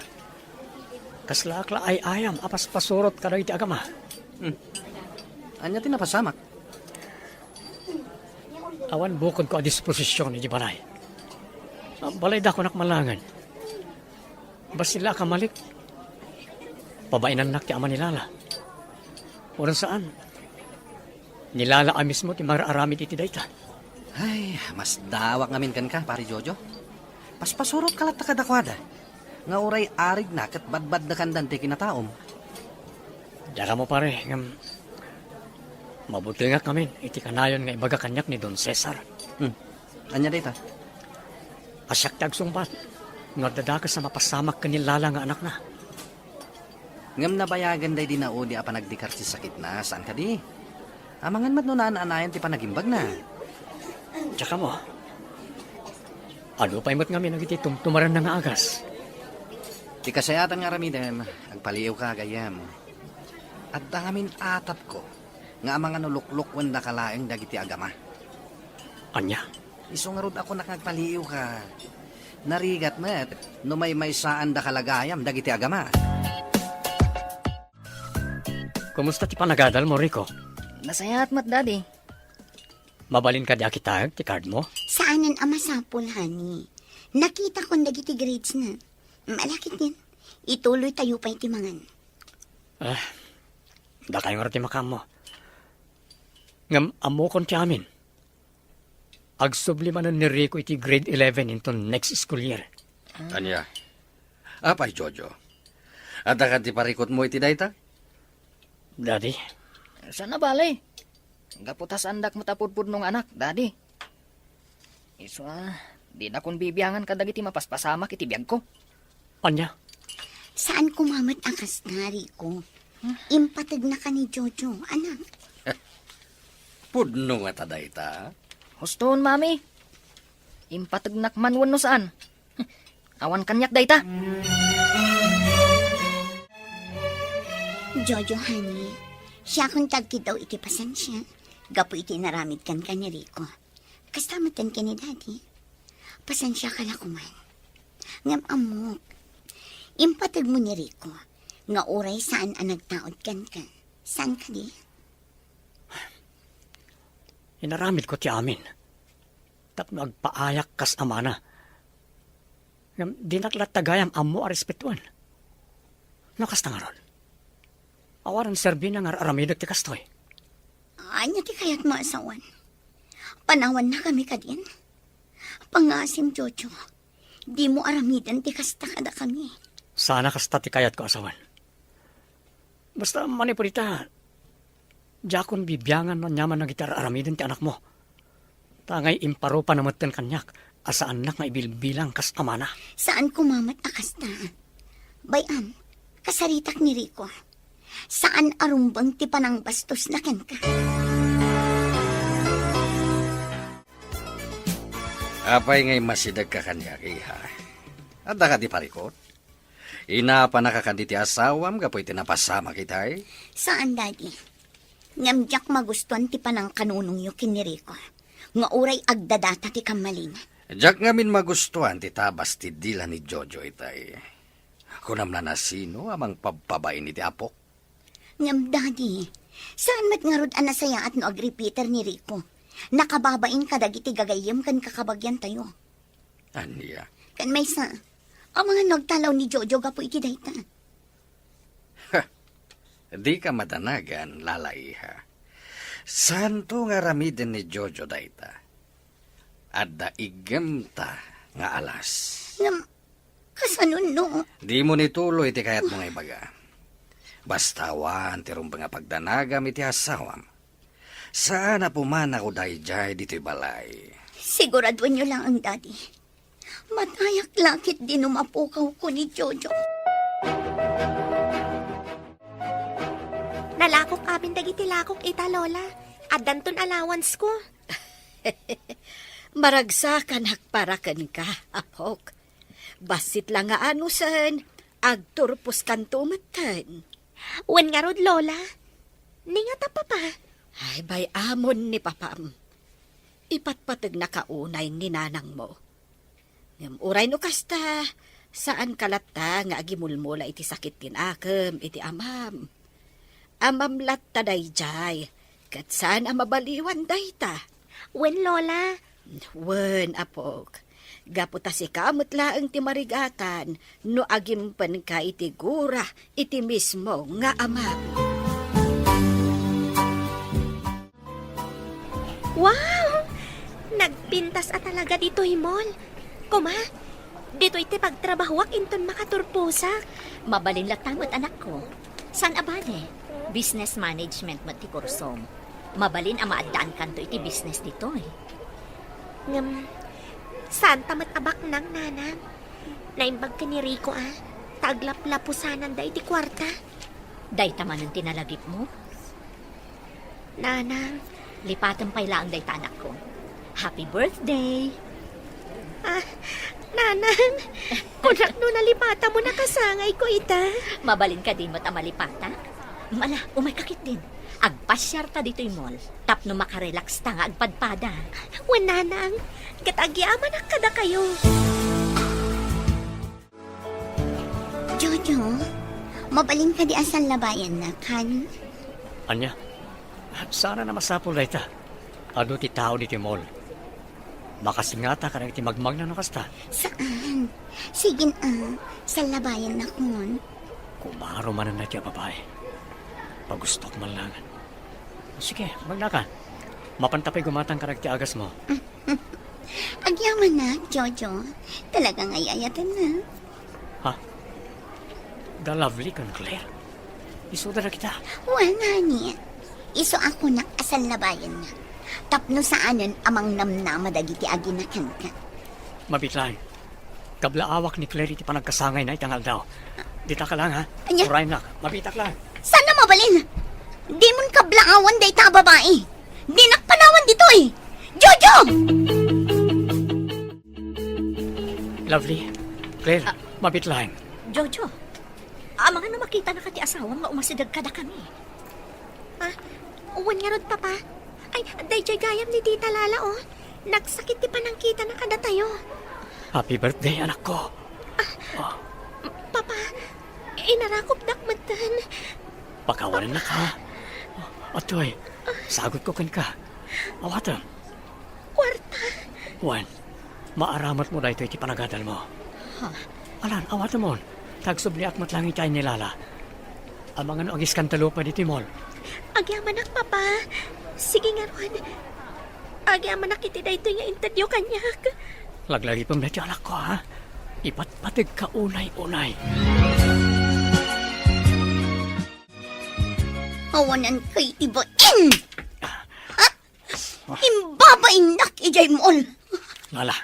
Kaslaak la ay-ayam a paspasurot kadagiti agama. Hmm. Ania ti napasamak? Awan bukodko a disposision iti balay. Balaydakonak man laengen. Bassit la a kamalik. Pabainannak ti ama ni Lala. Wen saan, ni Lala a mismo ti mangir-aramid iti dayta. Ay, masdawak ngamin kenka, Pari Jojo. Paspasurotka latta kadakuada nga uray arigna ket badbaddekandan ti kinataom. Diak ammo, pare, ngem mabutengak ngamin iti kanayon nga ibaga kaniak ni Don Cesar. Hmm. Ania dayta? A siak ti agsungbat no adda dakes a mapasamak ken ni Lala nga anakna. Ngem nabayagan daydi naudi a panagdikar ti sakitna, saan kadi? Amangan met no naan-anayan ti panagimbagna. Diak ammo. Adu pay met ngamin dagiti tumtumarenna nga agas. Ti kasayaatan nga aramidem, agpaliiwka, gayyem. Adda ngamin atapko nga amangan no luklukendaka laeng dagiti agama. Ania? Isu ngarud a kunak nga agpaliiwka. Narigat met no maymaysaandaka la gayam dagiti agama. Kumusta ti panagadalmo, Rico? Nasayaat met, Daddy. Mabalin kadi a kitaek ti cardmo? Saanen a masapul, honey. Nakitakon dagiti grades na. Malakit din. Ituloy tayo pay ti mangan. Ah, dakay ngarud ti makaammo. Ngem ammokon ti amin. Agsubli manen ni Rico iti grade eleven inton next school year. Ania? Apay, Jojo? Adda kadi parikutmo iti dayta? Daddy? Saan a bale. Gapu ta saandak met a pudpudno nga anak, Daddy. Isu a, dinakon bibiangan kadagiti mapaspasamak iti biagko. Ania? Saan koma met a kasta, Rico. Impategnaka ni Jojo, anak. Pudno ngata dayta? Hustoon, Mami. Impategnak man wenno saan. Awan kaniak dayta. Jojo, honey, siakon ti agkiddaw iti pasensia gapu iti naramid kenka ni Rico. Kasta met ken ni Daddy. Pasensiaka la koman. Ngem ammok, impategmo ni Rico nga uray saan a nagtaud kenka. Saan kadi? Inaramidko ti amin tapno agpaayak kas amana. Ngem dinak latta gayam ammo a respetuen. No kasta ngarud, awanen serbina nga ar-aramidek ti kastoy. Ania ti kayatmo a sawen? Panawannakami kadin? Pangasim, Jojo. Dimo aramiden ti kasta kadakami. Saan a kasta ti kayatko a sawen. Basta manipud ita, diakon bibiangan no aniaman dagiti ar-aramiden ti anakmo. Ta ngay imparupa na metten kaniak a saannak nga ibilbilang kas amana. Saan koma met a kasta. Bay-am, kasaritak ni Rico. Saan a rumbeng ti panangbastosna kenka. Apay nga immasidegka kaniak, iha? Adda kadi parikut? Inapanaka kadi ti asawam gapu iti napasamak itay? Saan, Daddy. Ngem diak magustuan ti panangkanunongyo ken ni Rico, nga uray agdadata ti kammalina. Diak ngamin magustuan ti tabas ti dila ni Jojo itay. Kunam la, nasino a mangpabpabain iti apok? Ngem, Daddy, saan met ngarud a nasayaat no agrepeater ni Rico? Nakababain kadagiti gagayyem ken kakabagiantayo. Ania? Ken maysa, amangan no agtalaw ni Jojo gapu iti dayta. Ha! Dika madanagan, Lala, iha. Saanto nga aramiden ni Jojo dayta. Adda iggemta nga alas. Ngem, kasano no? Dimo ituloy ti kayatmo nga ibaga. Basta awan ti rumbeng a pagdanagam iti asawam. Saan a pumanako daydiay ditoy balay. Siguraduenyo laeng, Daddy. Matayak la ketdi no mapukawko ni Jojo. Nalakok amin dagiti lakok ita, Lola. Addanton allowance ko. Maragsakanak para kenka, apok. Bassit la nga anusen, agturposkanto metten. Wen ngarud, Lola. Ni ngata, Papa? Ay, bay-amon ni Papam. Ipatpategnaka unay ni nanangmo. Ngem uray no kasta, saanka latta nga agimulmula iti sakit ti nakem iti amam. Amam latta daydiay, ket saan a mabaliwan dayta. Wen, Lola. Wen, apok. Gapu ta sika met laeng ti marigatan no agimpenka iti gura iti mismo nga amam. Wow! Nagpintas a talaga ditoy mall. Kuma, ditoy ti pagtrabahuak inton makaturposak. Mabalin latta met, anakko. Saan a bale, business management met ti kursom. Mabalin a maaddaankanto iti business ditoy. Ngem, saanta met a baknang, Nanang. Naimbag ken ni Rico a, ta aglaplapusananda iti kuarta. Dayta manen ti nalagipmo? Nanang. Lipatem pay laeng dayta, anakko. Happy birthday! Ah, Nanang, kunak no nalipatam mo nakasangayko ita. Mabalin kadi met a malipatak? Ala, umayka ketdin. Agpasiarta ditoy mall tapno makarelaxta nga agpadpada. Wen, Nanang, ket agyamanak kadakayo. Jojo, mabalin kadi a sallabayannak, honey? Ania? Saan a masapul dayta. Adu ti tao ditoy mall. Makasingata kadagiti magmagna no kasta. Saan? Sige na, sallabayannakon. Kumaro manen daytoy a babai. Pagustok man lang. Sige, magnaka. Mapanta pay gumatang kadagiti agasmo. Agyamanak, Jojo. Talaga nga ay-ayatennak. Ha? The lovely ken Claire? Isuda dagita? Wen, honey. Isu a kunak a sallabayanna. Tapno saanen a mangnamnama dagiti agina kenka. Mabiit laeng. Kablaawak ni Claire iti panagkasangayna ita nga aldaw. Ditak lang, ha? Ania? Urayennak. Mabiitak lang. Saan a mabalin? Dimon kablaawan dayta a babai. Dinak panawan ditoy. Jojo! Lovely, Claire, ah, mabiit laeng. Jojo, amangan no makitanaka ti asawam nga umasideg kadakami. Ah, wen ngarud, Papa. Ay, daydiay gayam ni Tita Lala, oh. Nagsakit ti panangkitana kadatayo. Happy birthday, anakko. Ah, Papa, inarakupdak metten. Pakawanennak, ha? Atoy, sagutko kenka. Awatem. Kuarta. Wen, maaramatmo daytoy iti panagadalmo. Ha? Alan, awatemon. Tagsubliak met laeng iti ay ni Lala. Amangan no agiskandalo pay ditoy mall. Agyamanak, Papa. Sige ngarud. Agyamanak iti daytoy nga intedyo kaniak. Laglagipem daytoy, anakko, ha? Ipatpategka unay-unay. Awanan kay ti bain! Ha? Imbabainnak idiay mall. Lala,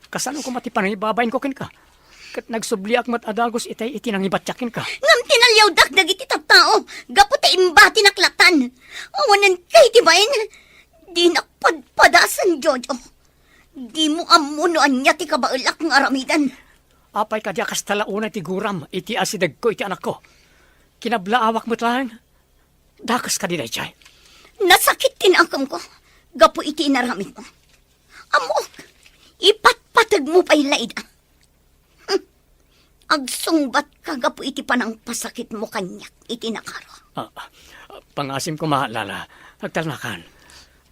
kasano koma ti panangibabainko kenka? Ket nagsubliak met a dagus itay iti nangibatiak kenka. Ngem tinaliawdak dagiti tattao gapu ta imbatinak latan. Awanan kay ti bain. Dinak padpadasen, Jojo. Dimo ammo no ania ti kabaelak nga aramiden. Apay kadi a kasta la unay ti guram iti asidegko iti anakko? Kinablaawak met laeng. Dakes kadi daydiay? Nasakit ti nakemko gapu iti inaramidmo. Ammok, ipatpategmo pay la ida. Hmm. Agsungbatka gapu iti panangpasakitmo kaniak iti nakaro. Ah, ah, pangasim koma, Lala. Agtalnakan.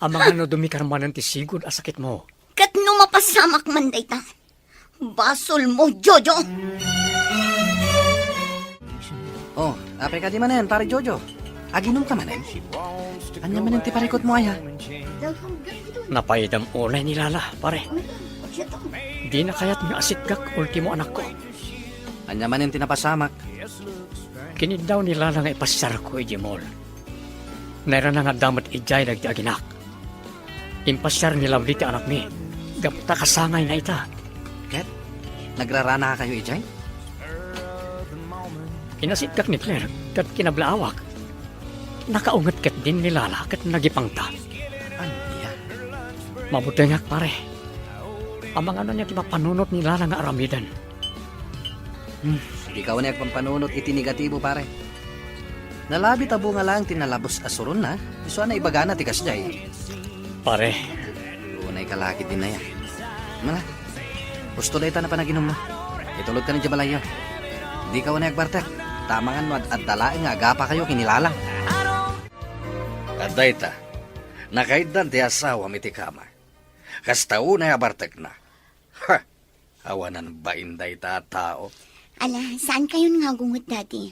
Amangan no dumikar manen ti sigud a sakitmo. Ket no mapasamak man dayta, basolmo, Jojo! Oh, apay kadi manen, Pare Jojo? Aginumka manen? Ania manen ti parikutmo aya? Napaydam unay ni Lala, pare. Dina kayat nga asitgak ultimo anakko. Ania manen ti napasamak? Kiniddaw ni Lala nga ipasiarko idiay mall. Nairana nga adda met idiay dagiti aginak. Impasiar ni Lovely ti anakmi, gapu ta kasangayna ita. Ket nagraranakayo idiay? Inasitgak ni Claire ket kinablaawak. Nakaunget ketdin ni Lala ket nagipangta. Ania? Mabutengak, pare. Amangan no ania ti mapanunot ni Lala nga aramiden. Hmm. Dika unay agpampanunot iti negatibo, pare. Nalabit a bunga laeng ti nalabes a suronna, isu a naibagana ti kasdiay. Pare. Unay ka la ketdin aya. Mala, husto dayta a panaginummo. Itulodka idiay balayyo. Dika unay agbartek, ta amangan no ad-adda laeng nga agapakayo ken ni Lala. Adda ita, nakaiddan ti asawam iti kama. Kasta unay a bartekna. Ha! Awanan bain dayta a tao. Ala, saankayon nga agunget, Daddy?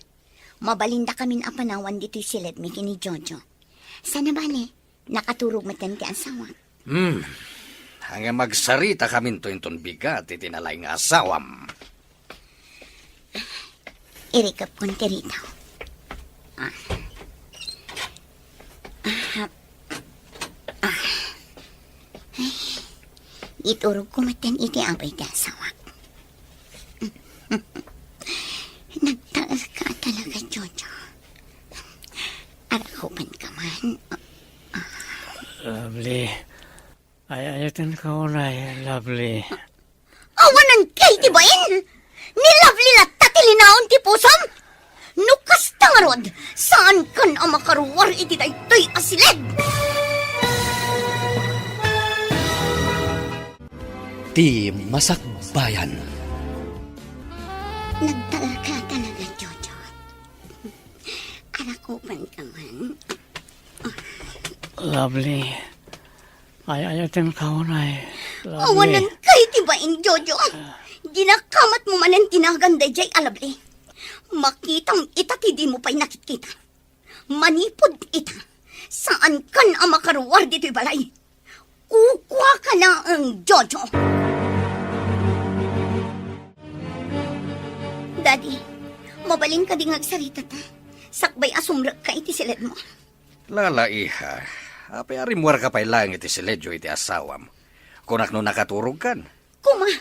Mabalindakamin a panawan ditoy siledmi ken ni Jojo. Saan a bale, nakaturog metten ti asawak. Hmm. Ngem agsaritakaminto inton bigat iti nalaing nga asawam. Irikepkon ti ritaw. Ah. Ah. Ah. Ay, iturogko metten iti apay ti asawak. Nagtaerka talaga, Jojo. Arakupanka man. Lovely. Ay-ayatenka unay, Lovely. Awanan kay ti bain! Ni Lovely latta ti linaon ti pusom! No kasta ngarud, saankan a makaruar iti daytoy a siled! Ti Masakbayan. Nagtalka talaga, Upan ka man. Lovely. Ay-ayatenka unay, Lovely. Awanan kay ti bain, Jojo. Dinakamat mo manen tinagan dayjay a Lovely. Makitam ita ti di mo pay nakitkita. Manipud ita, saankan a makaruar ditoy balay. Kukuaka laeng, Jojo. Daddy, mabalin kadi nga agsarita ta? Sakbay a sumrekka iti siledmo. Lala, iha, apay a rimmuarka pay laeng iti siledyo iti asawam? Kunak no nakaturogkan. Kuma,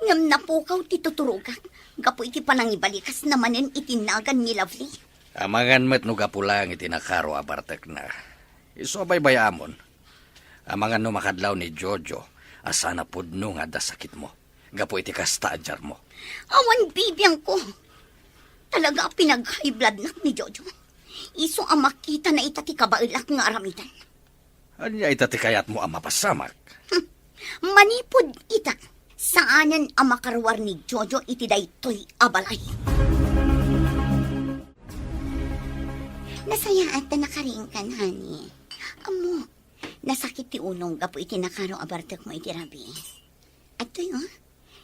ngem napukaw ti tuturogak gapu iti panangibalikasna manen iti nagan ni Lovely. Amangan met no gapu laeng iti nakaro a bartekna. Isu a baybay-amon. Amangan no makadlaw ni Jojo a saan a pudno nga adda sakitmo gapu iti kasta a diarmo. Awan bibiangko. Talaga a pinag-high bloodnak ni Jojo. Isu a makitana ita ti kabaelak nga aramiden. Ania ita ti kayatmo a mapasamak? Hmm. Manipud ita, saanen a makaruar ni Jojo iti daytoy a balay. Nasayaat ta nakariingkan, honey. Ammo, nasakit ti ulong gapu iti nakaro a bartekmo iti rabii. Adtoy, oh.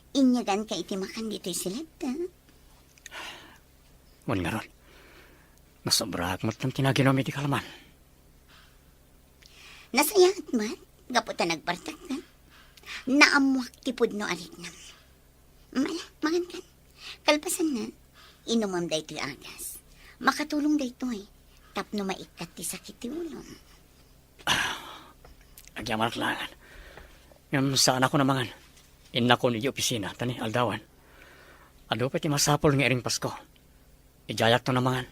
Inyaganka iti makan ditoy siled ta. Wen ngarud, nasobraak met ti naginom iti kalaman. Nasayaat met, gapu ta nagbartekka. Naammoak ti pudno a riknam. Mala, mangankan. Kalpasanna, inumem daytoy agas. Makatulong daytoy tapno maikkat ti sakit ti ulom. Agyamanak laengen. Ngem saanakon a mangan. Innakon idiay opisina, ta ni aldawen, adu pay ti masapul nga iring Pasko. Idiayakton a mangan.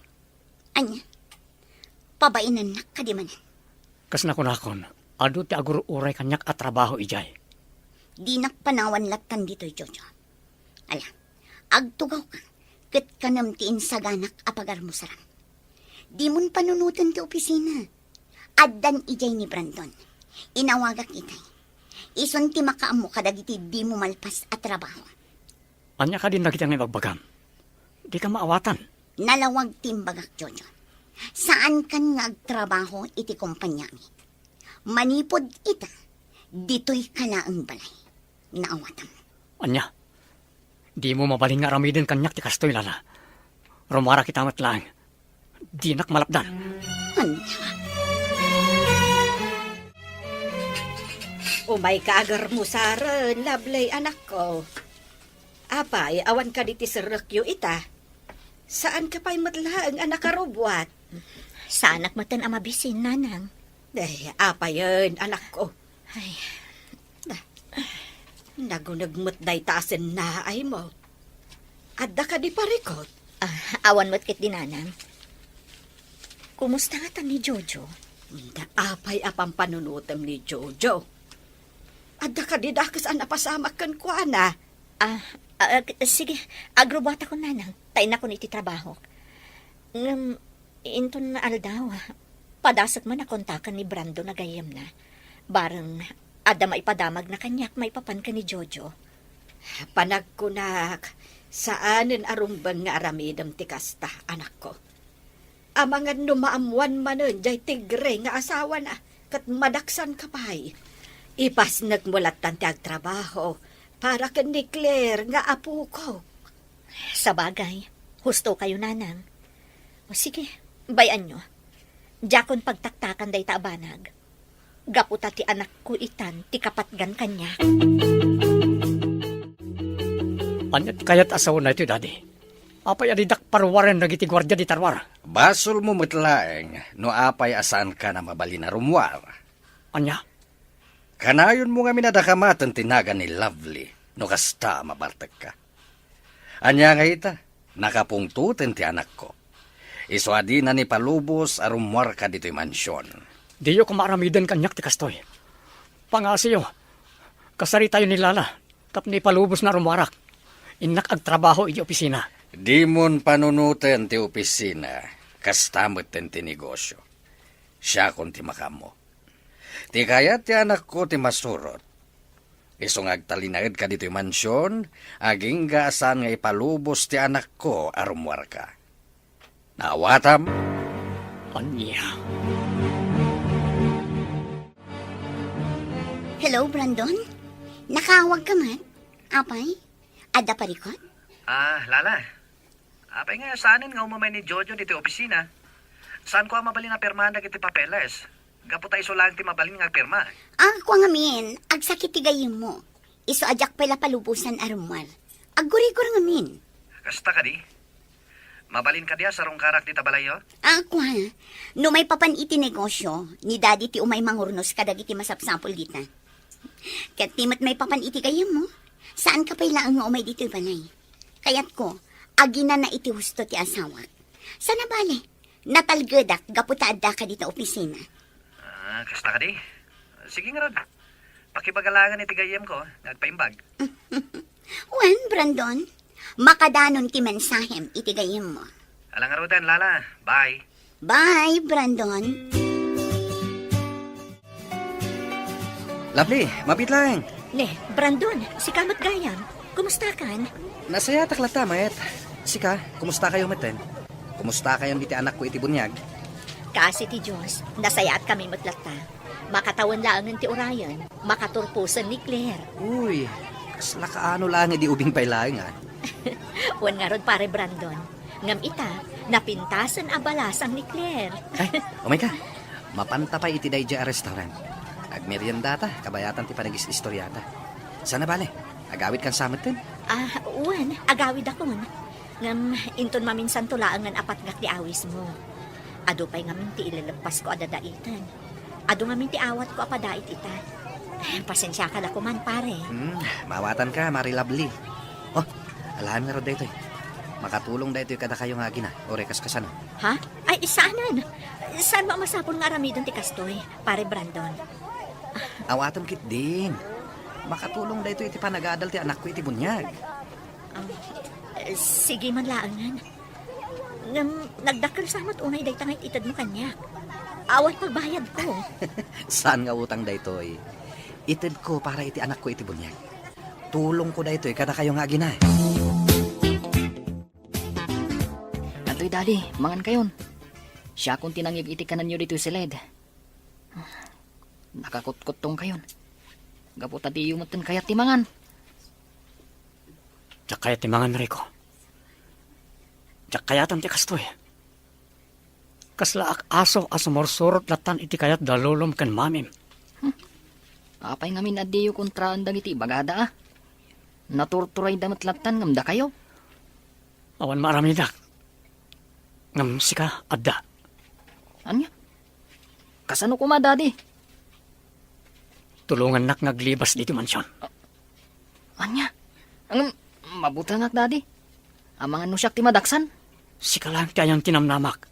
Ania? Pabainennak kadi manen? Kas nakunakon, adu ti agur-uray kaniak a trabaho idiay. Dinak panawan lattan ditoy, Jojo. Ala, agtugawka, ket kanem ti insaganak a pagarmusaram. Dimon panunoten ti opisina. Addan idiay ni Brandon. Inawagak itay. Isun ti makaammo kadagiti dimo malpas a trabaho. Ania kadin dagiti nga ibagbagam? Dika maawatan. Nalawag ti imbagak, Jojo. Saankan nga agtrabaho iti kompaniami. Manipud ita, ditoyka laeng balay. Naawatam. Ania? Dimo mabalin nga aramiden kaniak ti kastoy, Lala. Rummuarak ita met laeng. Dinak malapdan. Ania? Umayka agarmusaren, Lovely, anakko. Apay, awan kadi ti serrekyo ita? Saanka pay met laeng a nakarubbuat? Saanak metten a mabisin, Nanang. Eh, apayen, anakko? Ay. Na-, naguneg met dayta a sennaaymo. Adda kadi parikut? Ah, awan met ketdi, Nanang. Kumusta ngata ni Jojo? Da, apay a pampanunotem ni Jojo? Adda kadi dakes a napasamak kenkuana? Ah, ah, ag-, sige, agrubbuatakon, Nanang, ta innakon iti trabahok. Ngem, inton aldaw, padasek man a kontaken ni Brandon a gayyemna. Bareng adda maipadamagna kaniak maipapan ken ni Jojo. Panagkunak, saanen a rumbeng nga aramidem ti kasta, anakko. Amangan no maammoan manen jay tigre nga asawana, ket madaksanka pay. Ipasnekmo lattan ti agtrabaho para ken ni Claire nga apokok. Sabagay, husto kayo, Nanang. O sige, bay-anyo. Diakon pagtaktakan dayta a banag. Gapu ta ti anakko itan ti kapatgan kaniak. Ania ti kayat a sawen daytoy, Daddy? Apay a didak paruaren dagiti guardia di tarwar? Basolmo met laeng no apay a saankan a mabalin a rummuar. Ania? Kanayonmo ngamin a dakamaten ti nagan ni Lovely no kasta a mabartekka. Ania ngay ita? Nakapungtoten ti anakko. Isu a dina ni palubos a rummuarka ditoy mansion. Diyo koma aramiden kaniak ti kastoy. Pangasiyo, kasaritayo ni Lala tapno ipalubosna a rummuarak. Innak agtrabaho iti opisina. Dimon panunoten ti opisina, kasta metten ti negosio. Siakon ti makaammo. Ti kayat ti anakko ti masurot. Isu nga agtalinaedka ditoy mansion, agingga a saan nga ipalubos ti anakko a rummuarka. Naawatam? Ania? Hello, Brandon? Nakaawag ka man? Apay? Adda parikot? Ah, Lala. Apay nga, saanen nga umamay ni Jojo ditoy opisina? Saanko a mabalin a pirmahan dagiti papeles? Gapu ta isu laeng ti mabalin nga agpirma. Ah, kua ngamin, agsakit ti gayyemmo. Isu a diak pay la palubosan a rummuar. Aggurigor ngamin. Kasta kadi? Mabalin kadi a sarungkarak dita balayyo? Ah, kua. No maipapan iti negosio, ni Daddy ti umay mangurnos kadagiti masapsapul dita. Ket ti met maipapan iti gayyemmo, saanka pay laeng nga umay ditoy balay. Kayatko, aginana iti husto ti asawak. Sana bale, natalgedak gapu ta addaka dita opisina. Ah, kasta kadi? Sige ngarud. Pakibaga laengen iti gayyemko nga agpaimbag. Wen, Brandon, makadanon ti mensahem iti gayyemmo. Ala ngaruden, Lala. Bye. Bye, Brandon. Lovely, mabiit laeng. Ne, Brandon, sika met gayam. Kumustakan? Nasayatak latta, met. Sika, kumustakayo metten? Kumustakayon iti anakko iti buniag? Kaasi ti Dios, nasayaatkami met latta. Makatawen laengen ti urayen, makaturposen ni Claire. Uy, kasla kaano laeng idi ubing pay laeng, a? Wen ngarud, Pare Brandon. Ngem ita, napintasen a balasang ni Claire. Ay, umayka. Mapanta pay iti daydiay a restaurant. Agmeriendata, kabayatan ti panagis-istoriata. Sana bale, agawidkan sa metten? Ah, wen, agawidakon. Ngem inton maminsanto laengen a patgak ti awismo. Adu pay ngamin ti ileleppasko a dadaiten. Adu ngamin ti awatko a padait ita. Pasensiaka la koman, pare. Hmm, maawatanka, Mare Lovely. Oh, alaem ngarud daytoy. Makatulong daytoy kadakayo nga agina, uray kaskasano. Ha? Ay, saanen. Saanmo a masapul nga aramiden ti kastoy, Pare Brandon? Awatem ketdin. Makatulong daytoy iti panagadal ti anakko iti buniag. Ah, sige man laengen. Ngem nagdakkel sa met unay dayta nga it-itedmo kaniak. Awan pagbayadko. Saan nga utang daytoy? Itedko para iti anakko iti buniag. Tulongko daytoy kadakayo nga agina. Adtoy, Daddy, mangankayon. Siakon ti nangngeg iti kanenyo ditoy siled. Nakakutkuttongkayon. Gapu ta diyo metten kayat ti mangan. Diak kayat ti mangan, Rico. Diak kayaten ti kastoy. Kaslaak aso a sumursurot lattan iti kayat da lolom ken mamim. Hmm. Apay ngamin a diyo kontraen dagiti ibagada, a? Naturturayda met lattan ngem dakayo. Awan maaramidak. Ngem sika, adda. Ania? Kasano koma, Daddy? Tulongannak nga aglibas ditoy mansion. Ania? Ngem, mabutengak, Daddy. Amangan no siak ti madaksan? Sika laeng ti ayan ti namnamak.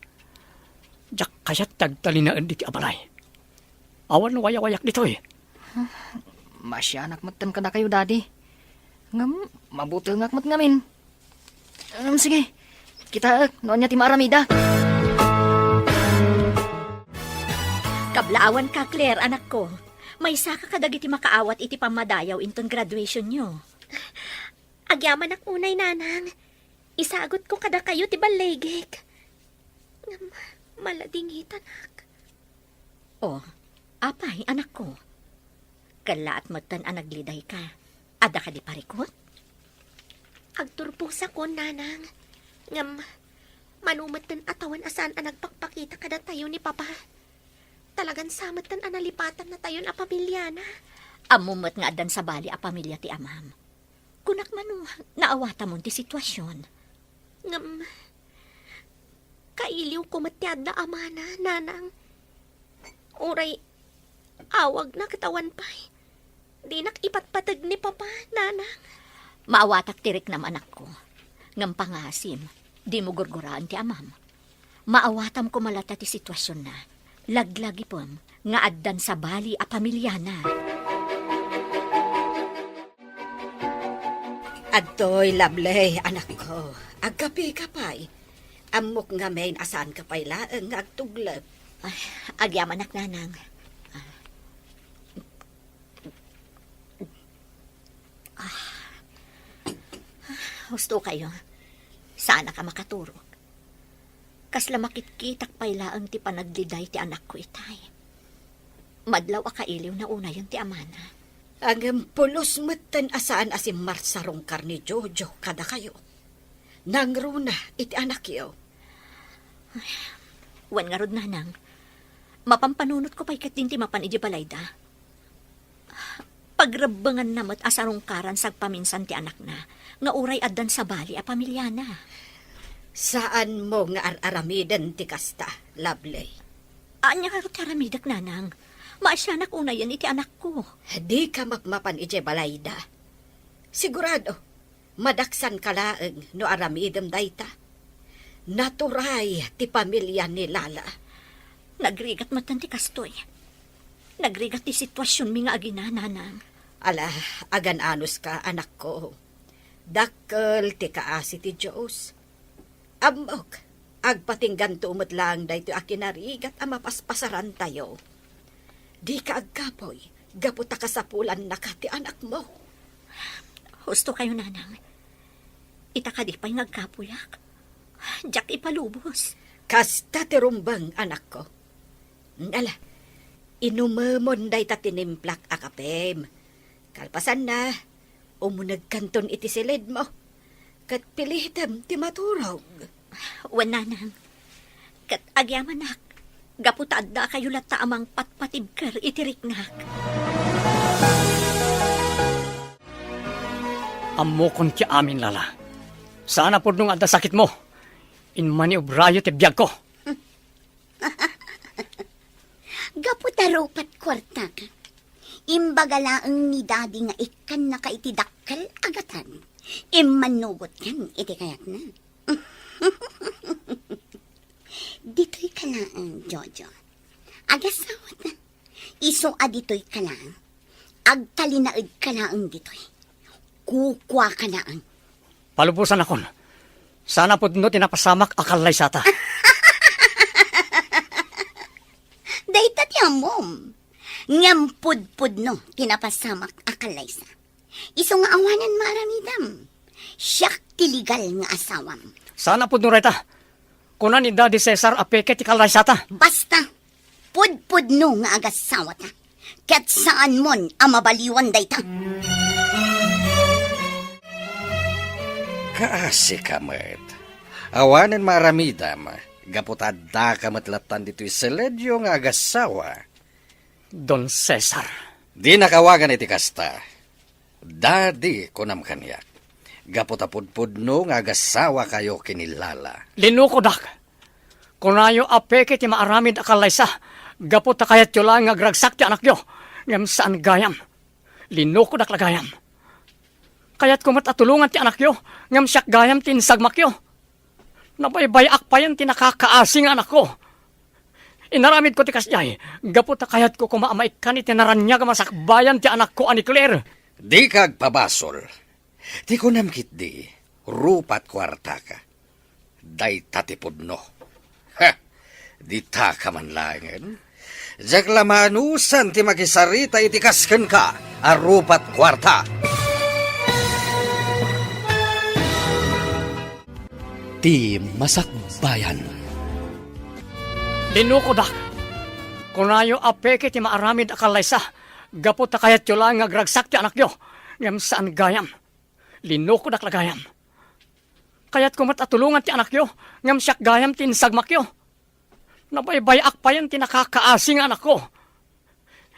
Diak kayat ti agtalinaed ditoy a balay. Awan wayawayak ditoy. Masianak metten kadakayo, Daddy. Ngem, mabutengak met ngamin. Ngem, sige. Kitaek no ania ti maaramidak. Kablaawanka, Claire, anakko. Maysaka kadagiti makaawat iti pammadayaw inton graduationyo. Agyamanak unay, Nanang. Isagutko kadakayo ti balligik. Ngem, maladingitanak. Oh, apay, anakko? Kellaat metten a naglidayka. Adda kadi parikut? Agturposakon, Nanang. Ngem, mano metten a tawen a saan a nagpakpakita kadatayo ni Papa. Talagan sa metten a nalipatannatayon a pamiliana. Ammom met nga addan sabali a pamilia ti amam. Kunak mano, naawatamon ti situasion. Ngem, kailiwko met ti adda amana, Nanang. Uray awagna ket awan pay. Dinak ipatpateg ni Papa, Nanang. Maawatak ti riknam, anakko. Ngem pangasim, dimo gurguraen ti amam. Maawatam koma latta ti situasionna. Laglagipem nga addan sabali a pamiliana. Adtoy, Lovely, anakko. Agkapeka pay. Ammok ngamin a saanka pay laeng nga agtuglep. Ay, agyamanak, Nanang. Ah. Husto kayo. Saanak a makaturog. Kasla makitkitak pay laeng ti panagliday ti anakko itay. Madlaw a kailiwna unayen ti amana. Ngem pulos metten a saan a simmarsarungkar ni Jojo kadakayo. Nangruna iti anakyo. Wen ngarud, nanang, mapanpanunotko pay ketdin ti mapan idiay balayda. Pagrebbenganna met a sarungkaran sagpaminsan ti anakna, nga uray addan sabali a pamiliana. Saanmo nga ar-aramiden ti kasta, Lovely. Ania ngarud ti aramidek, nanang? Maasianak unayen iti anakko. Dika mapmapan idiay balayda. Sigurado, madaksanka laeng no aramidem dayta. Naturay ti pamilia ni Lala. Nagrigat metten ti kastoy. Nagrigat ti situasionmi nga agina, nanang. Ala, agan-anuska, anakko. Dakkel ti kaasi ti Dios. Ammok, agpatingganto met laeng daytoy a kinarigat a mapaspasarantayo. Dika agkapuy, gapu ta kasapulannaka ti anakmo. Husto kayo, nanang. Ita kadi pay nga agkapuyak? Diak ipalubos. Kasta ti rumbeng, anakko. Ala, inumemon dayta tinimplak a kapem. Kalpasanna, umunegkanton iti silidmo. Ket pilitem ti maturog. Wen, nanang. Ket agyamanak, gapu ta addakayo latta a mangpatpatibker iti riknak. Ammokon ti amin, Lala. Saan a pudno nga adda sakitmo. Inmaniobrayo ti biagko. Gapu ta rupat kuartaka. Imbaga laeng ni Daddy nga ikkannaka iti dakkel a gatad. Immannugotkan iti kayatna. Ditoyka laeng, Jojo. Agasawata. Isu a ditoyka laeng. Agtalinaedka laeng ditoy. Kukuaka laeng. Palubosanakon. Saan a pudno ti napasamak a kallaysata. Dayta ti ammom. Ngem pudpudno ti napasamak a kallaysa. Isu nga awanen maaramidem. Siak ti legal nga asawam. Saan a pudno dayta. Kuna ni Daddy Cesar a peke ti kallaysata. Basta, pudpudno nga agasawata. Ket saanmon a mabaliwan dayta. Kaasika met. Awanen maaramidem, gapu ta addaka met lattan ditoy siledyo nga agasawa. Don Cesar. Dinak awagan iti kasta. Daddy, kunam kaniak. Gapu ta pudpudno nga agasawakayo ken ni Lala. Linukodak. Kunayo a peke ti maaramid a kallaysa, gapu ta kayatyo laeng nga agragsak ti anakyo, ngem saan gayam. Linukodak la gayam. Kayatko met a tulongan ti anakyo, ngem siak gayam ti insagmakyo. Nabaybay-ak payen ti nakakaasi nga anakko. Inaramidko ti kasdiay, gapu ta kayatko koma a maikkan iti naraniag a masakbayan ti anakko a ni Claire. Dika agpabasol. Ti kunam ketdi, rupat kuartaka. Dayta ti pudno. Ha! Ditaka man laengen. Diak la maanusan ti makisarita iti kas kenka a rupat kuarta. Ti masakbayan. Linukodak. Kunayo a peke ti maaramid a kallaysa, gapu ta kayatyo laeng nga agragsak ti anakyo, ngem saan gayam. Linukodak la gayam. Kayatko met a tulongan ti anakyo, ngem siak gayam ti insagmakyo. Nabaybay-ak payen ti nakakaasi nga anakko.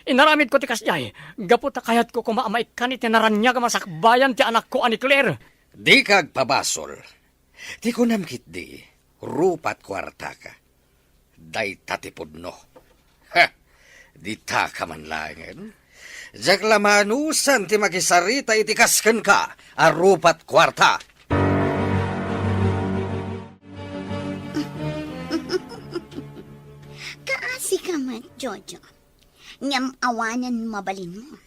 Inaramidko ti kasdiay, gapu ta kayatko koma a maikkan iti naraniag a masakbayan ti anakko a ni Claire. Dika agpabasol. Ti kunam ketdi, rupat kuartaka. Dayta ti pudno. Ha! Ditaka man laengen. Diak la maanusan ti makisarita iti kas kenka a rupat kuarta. Kaasika met, Jojo. Ngem awanen mabalinmo.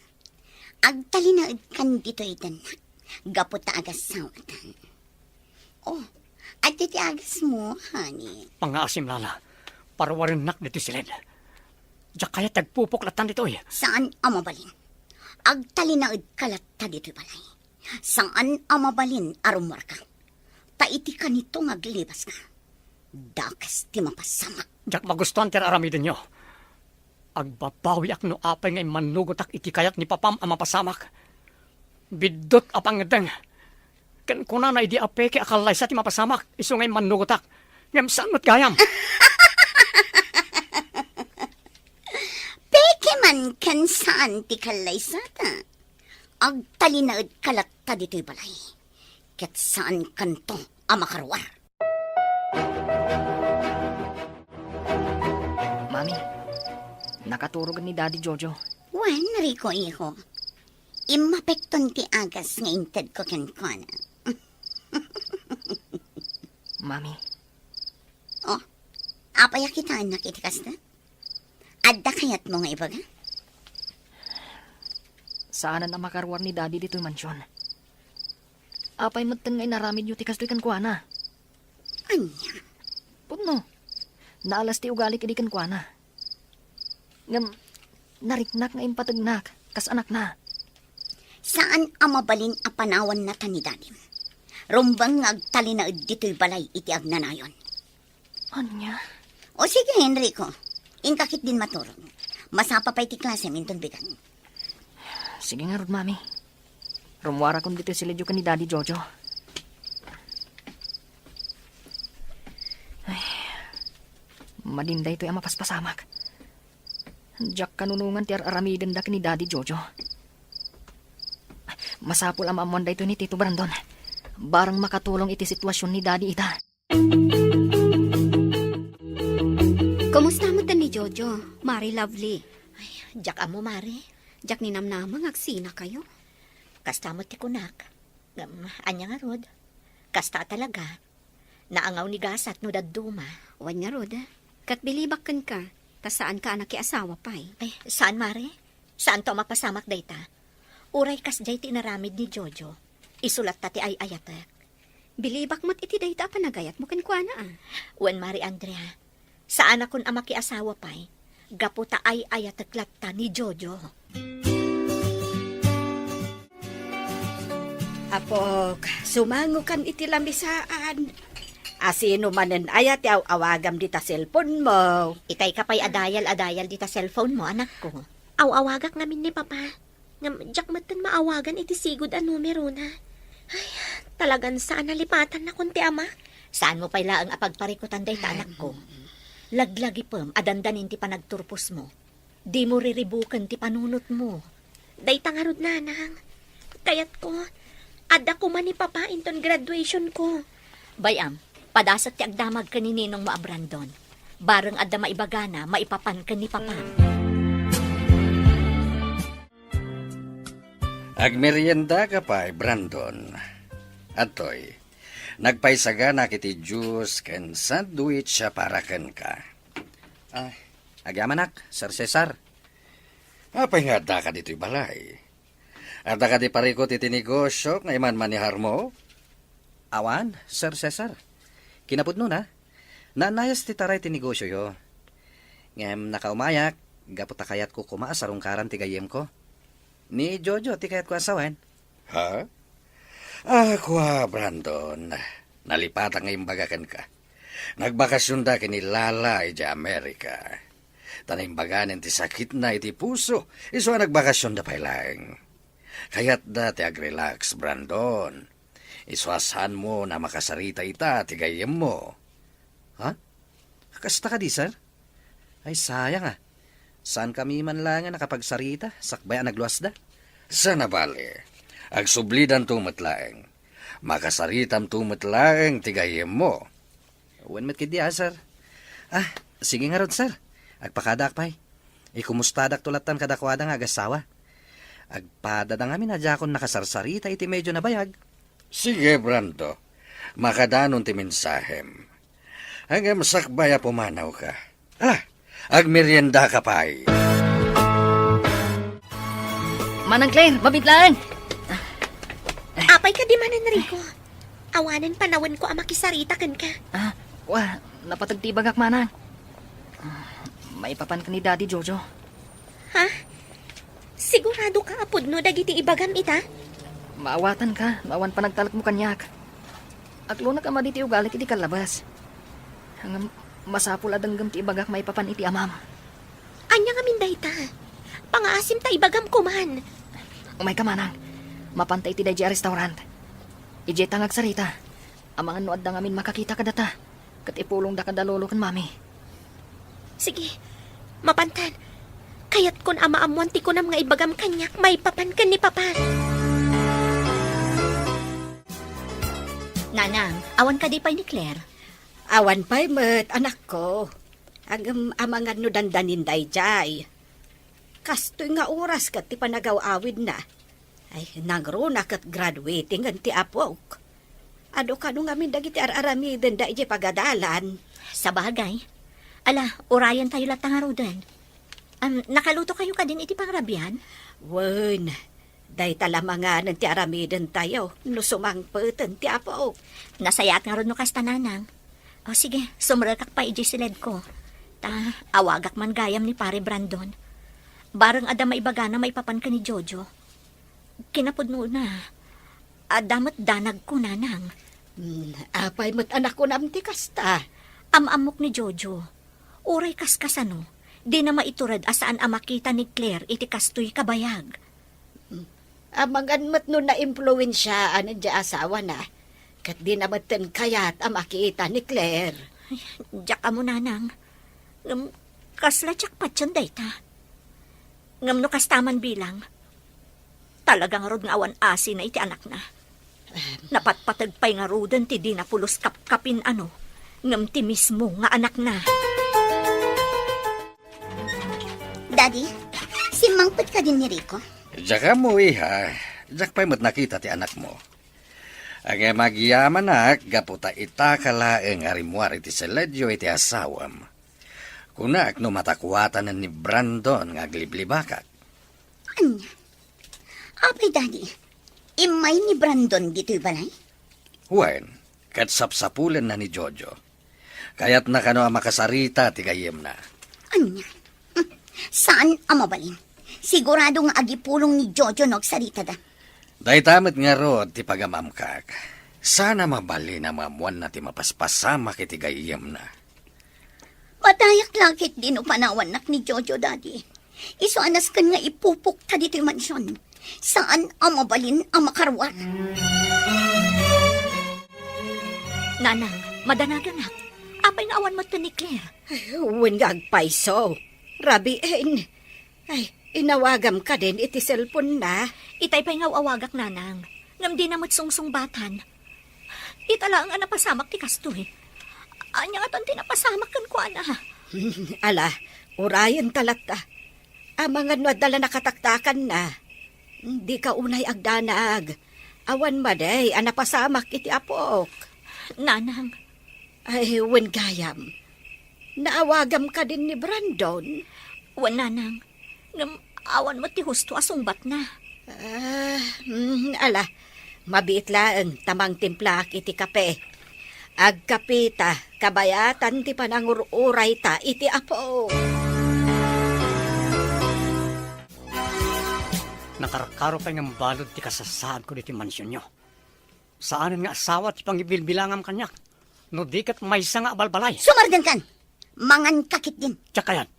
Agtalinaedkan ditoy dennak gapu ta agasawatan. Oh, adda ti agasmo, honey. Pangngaasim, Lala. Parwarennak ditoy siled. Diak kayat ti agpupok lattan ditoy. Saan a mabalin. Agtalinaedka latta ditoy balay. Saan a mabalin a rummuarka. Ta iti kanito nga aglibaska. Dakes ti mapasamak. Diak magustuan ti ar-aramidenyo. Agbabawiak no apay nga immannugotak iti kayat ni papam a mapasamak. Biddut a pangngeddeng. Ken kunana idi a peke a kallaysa ti mapasamak, isu nga immannugotak. Ngem saan met gayam. Peke man ken saan ti kallaysata. Agtalinaedka latta ditoy balay. Ket saankanto a makaruar. Mami, nakaturog ni Daddy Jojo. Wen, Rico, iho. Immapekton ti agas nga intedko kenkuana. Mami. Oh, apay a kitaennak iti kasta? Adda kayatmo nga ibaga? Saanen a makaruar ni Daddy ditoy mansion. Apay metten nga inaramidyo ti kastoy kenkuana? Ania? Pudno. Naalas ti ugalik idi kenkuana. Ngem, nariknak nga impategnak kas anakna. Saan a mabalin a panawanna ta ni Dadim. Rumbeng nga agtalinaed ditoy balay iti agnanayon. Ania? O sige, Enrico. Inka ketdin maturog. Masapa pay ti klasem inton bigat. Sige ngarud, Mami. Rummuarakon ditoy silidyo ken ni Daddy Jojo. Ay, madin daytoy a mapaspasamak. Diak kanunongan ti ar-aramidenda ken ni Daddy Jojo. Masapul a maammoan daytoy ni Tito Brandon. Barang makatulong iti sitwasion ni Daddy ita. Kumusta met ni Jojo, Mari Lovely? Ay, diak ammo, Mari. Diak ninamnama nga agsinakayo. Kasta met ti kunak. Ngem, ania ngarud? Kasta talaga. Naangaw ni gasat no dadduma. Wen ngarud, ket bilibak kenka, ta saanka a nakiasawa pay. Ay, saan, Mari? Saanto a mapasamak dayta? Uray kasdiay ti inaramid ni Jojo, isu latta ti ay-ayatek. Bilibak met iti dayta a panagayatmo kenkuana, a. Wen, Mari Andrea, saanakon a makiasawa pay, gapu ta ay-ayatek latta ni Jojo. Apok, sumangokan iti lamisaan. Asino manen aya ti aw-awagam dita cellphone mo? Itay ka pay a dial a dial dita cellphone mo, anakko. Aw-awagak ngamin ni Papa. Ngem diak metten maawagan iti sigud a numerona. Ay, talagan saan a lipatannakon ti ama. Saanmo pay laeng a pagparikutan dayta, anakko. Laglagipem a dandanin ti panagturposmo. Dimo riribuken ti panunotmo. Dayta ngarud, nanang. Kayatko, adda koma ni Papa inton graduationko. Bay-am, padasek ti agdamag ken ni ninongmo a Brandon. Bareng adda maibagana maipapan ken ni Papam. Agmeriendaka pay, Brandon. Adtoy, nagpaisaganak iti juice ken sandwich a para kenka. Ay, agyamanak, Sir Cesar. Apay nga addaka ditoy balay? Adda kadi parikut iti negosio nga imanmaneharmo? Awan, Sir Cesar. Kinapudnona, naannayas ti taray ti negosioyo. Ngem nakaumayak, gapu ta kayatko koma a sarungkaran ti gayyemko. Ni Jojo ti kayatko a sawen. Ha? Ah, kua, Brandon. Nalipatak nga imbaga kenka. Nagbakasionda ken ni Lala idiay Amerika. Ta naimbaganen ti sakitna iti puso, isu a nagbakasionda pay laeng. Kayatda ti agrelax, Brandon. Isu a saanmo a makasarita ita ti gayyemmo. Ha? Kasta kadi, sir? Ay, sayang a. Saankami man laeng a nakapagsarita, sakbay a nagluasda. Saan a bale, agsublidanto met laeng. Makasaritamto met laeng ti gayyemmo. Wen met ketdi a, sir. Ah, sige ngarud, sir. Agpakadaak pay. Ikumustadakto lattan kadakuada nga agassawa. Agpadada ngamin a diakon nakasarsarita iti medio a nabayag. Sige, Brando. Makadanon ti mensahem. Ngem sakbay a pumanawka. Ah, agmeriendaka pay. Manang Claire, mabiit laeng. Apay kadi, Manang Rico? Awanen panawenko a makisarita kenka. Ah, wa, napateg ti ibagak, Manang. Maipapan ken ni Daddy Jojo. Ha? Siguradoka a pudno dagiti ibagam ita? Maawatanka no awan panagtalekmo kaniak. Aklonak a madi ti ugalik iti kallabas. Ngem masapul a denggem ti ibagak maipapan iti amam. Ania ngamin dayta? Pangaasim ta ibagam koman. Umayka, manang. Mapanta iti daydiay a restaurant. Idiay ta nga agsarita. Amangan no adda ngamin makakita kadata. Ket ipulongda kada lolo ken mami. Sige, mapantan. Kayatkon a maammoan ti kunam nga ibagam kaniak maipapan ken ni Papa. Nanang, awan kadi pay ni Claire? Awan pay met, anakko. Ngem amangan no dandanin daydiay. Kastoy nga oras ket ti panagaw-awidna. Ay, nangruna ket graduating ti apok. Adu kano ngamin dagiti ar-aramidenda idiay pagadalan? Sabagay. Ala, urayentayo latta ngaruden. Am, nakalutokayo kadin iti pangrabian? Wen, dayta la manganen ti aramidentayo no sumangpeten ti apok. Nasayaat ngarud no kasta, nanang. O sige, sumrekak pay idiay siledko. Ta, awagak man gayam ni Pare Brandon. Bareng adda maibagana maipapan ken ni Jojo. Kinapudnona, adda met danagko, nanang. Hmm, apay met a nakunam ti kasta? Am-ammok ni Jojo. Uray kaskasano, dina maitured a saan a makita ni Claire iti kastoy kabayag. Hmm, amangan met no naimpluensiaan ti asawana, ket dina metten kayat a makita ni Claire. Ay, diak ammo, nanang. Ngem kasla diak patien dayta. Ngem no kasta man bilang, talaga ngarud nga awan asina iti anakna. Napatpateg pay ngaruden ti dina pulos kapkapin-ano, ngem ti mismo nga anakna. Daddy, simmangpet kadin ni Rico? Diak ammo, iha. Diak pay met nakita ti anakmo. Ngem agyamanak gapu ta itaka laeng a rimmuar iti siledyo iti asawam. Kunak no matakuatanen ni Brandon nga agliblibakak. Ania? Apay, Daddy, immay ni Brandon ditoy balay? Wen, ket sapsapulenna ni Jojo. Kayatna kano a makasarita ti gayyemna. Ania? Hmm, saan a mabalin. Sigurado nga agipulong ni Jojo no agsaritada. Dayta met ngarud ti pagamamkak. Saan a mabalin a maammoanna ti mapaspasamak iti gayyemna. Madayak la ketdi no panawannak ni Jojo, Daddy. Isu a nasken nga ipupokta ditoy mansion. Saan a mabalin a makaruar. Nanang, madanaganak. Apay nga awan met ni Claire? Ay, wen nga agpayso. Rabien. Ay, inawagam kadin iti cellphone-na. Itay pay nga aw-awagak, nanang. Ngem dina met sungsungbatan. Ita laeng a napasamak ti kastoy. Ania ngatan ti napasamak kenkuana? Ala, urayenta latta. Amangan no adda la nakataktakanna. Dika unay agdanag. Awan madi a napasamak iti apok. Nanang. Ay, wen gayam. Naawagam kadin ni Brandon? Wen, nanang. Ngem awan met ti husto a sungbatna. Ah, mm, ala. Mabiit laeng ta mangtimplaak iti kape. Agkapita, kabayatan ti panangur-urayta iti Apo. Nakarkaro pay ngem balud ti kasasaadko ditoy mansionyo. Saanen nga asawa ti pangibilbilangam kaniak, no di ket maysa nga abalbalay. Sumardengkan! Manganka ketdin. Diak kayat.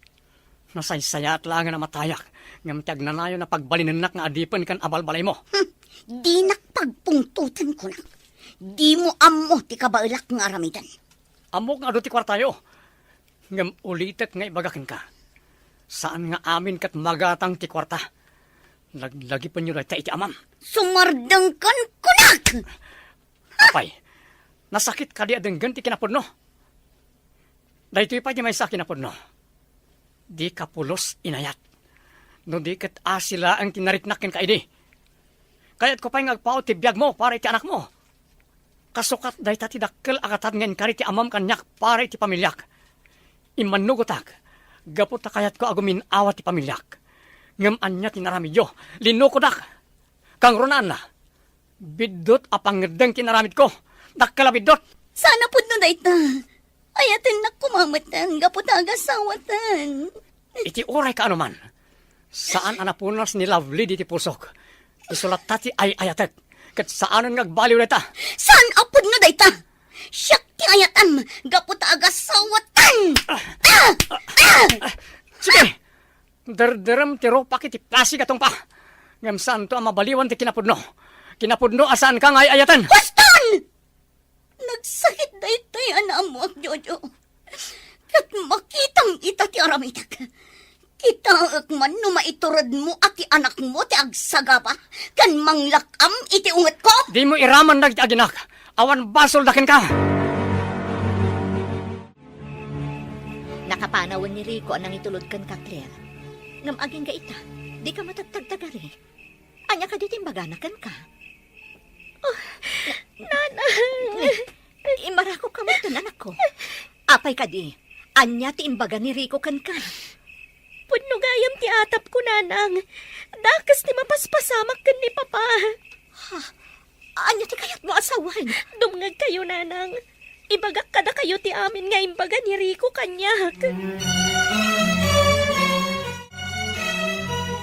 Nasaysayaat laengen a matayak, ngem ti agnanayon a pagbalinennak nga adipen ken abalbalaymo. Hmm, dinak pagpungtoten kunak. Dimo ammo ti kabaelak nga aramiden. Ammok nga adu ti kuartayo, ngem ulitek nga ibaga kenka, saan nga amin ket magatang ti kuarta. Laglagipenyo dayta iti amam. Sumardengkan kunak! Apay, nasakit kadi a denggen ti kinapudno? Daytoy pay ti maysa a kinapudno. Dika pulos inayat. No di ket asi laeng ti nariknak kenka idi. Kayatko pay nga agpaut ti biagmo para iti anakmo. Kasukat dayta ti dakkel a katadngen kadi ti amam kaniak para iti pamiliak. Immannugotak, gapu ta kayatko a gumin-awa ti pamiliak. Ngem ania ti naramidyo? Linnukodak! Kangrunaanna, biddut a pangngeddeng ti inaramidko. Dakkel a biddut! Saan a pudno dayta? Ayatennak koma metten gapu ta agasawatan. Iti uray kaano man, saan a napunas ni Lovely diti pusok. Isu latta ti ay-ayatek, ket saanen nga agbaliw dayta. Saan a pudno dayta? Siak ti ayatem gapu ta agasawatan! Ah! Ah! Ah! Sige! Derderem ti rupak iti pasig a tungpa. Ngem saanto a mabaliwan ti kinapudno. Kinapudno a saanka nga ay-ayaten. Huston! Nagsakit daytoy a naammoak, Jojo. Ket makitam ita ti aramidek. Kitaek man no maituredmo a ti anakmo ti agsagaba ken manglak-am iti ungetko. Dimo iraman dagiti aginak. Awan basolda kenka. Nakapanawen ni Rico a nangitulod kenka, Claire. Ngem agingga ita, dika matagtagtagari. Ania kadi ti imbagana kenka? Oh, Nanang! Imarakok ka metten, anakko. Apay kadi? Ania ti imbaga ni Rico kenka? Pudno gayam ti atapko, Nanang. Dakes ti mapaspasamak ken ni Papa. Ha? Ania ti kayatmo a sawen? Dumngegkayo, Nanang. Ibagak kadakayo ti amin nga imbaga ni Rico kaniak.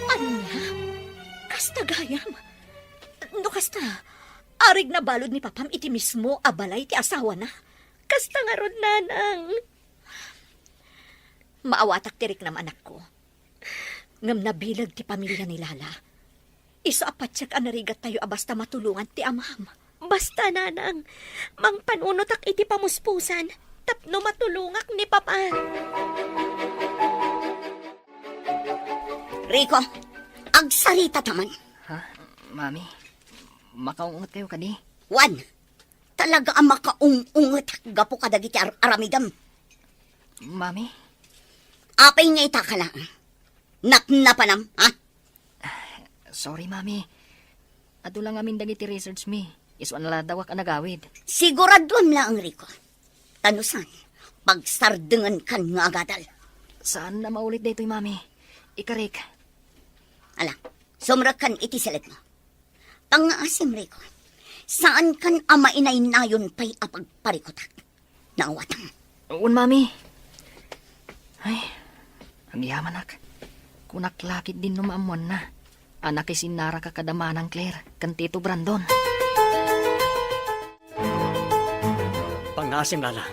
Ania? Kasta gayam? No kasta, arigna balud ni Papam iti mismo a balay ti asawana? Kasta ngarud, Nanang. Maawatak ti riknam, anakko. Ngem nabileg ti pamilia ni Lala. Isu a patiek a narigattayo a basta matulongan ti amam. Basta, Nanang, mangpanunotak iti pamuspusan tapno matulongak ni Papa. Rico, agsarita ta man. Ha? Mami, makaung-unget kayo kadi? Wen, talaga a makaung-unget gapu kadagiti ar-aramidem. Mami? Apay nga ita ka laeng? Napnapanam, ha? Sorry, Mami. Adu la ngamin dagiti research mi. Isu a naladawak a nagawid. Siguraduem laeng, Rico. Ta no saan, pagsardengenkan nga agadal. Saan a maulit daytoy, Mami. Ikarik. Ala, sumrekkan iti siled mo. Pangngaasim, Rico. Saankan a mainaynayon pay a pagparikutak. Naawatan. Wen, Mami. Ay, agyamanak. Kunak la ketdin no maammoanna a nakisinnaraka kada Manang Claire ken Tito Brandon. Pangngaasim, Lala.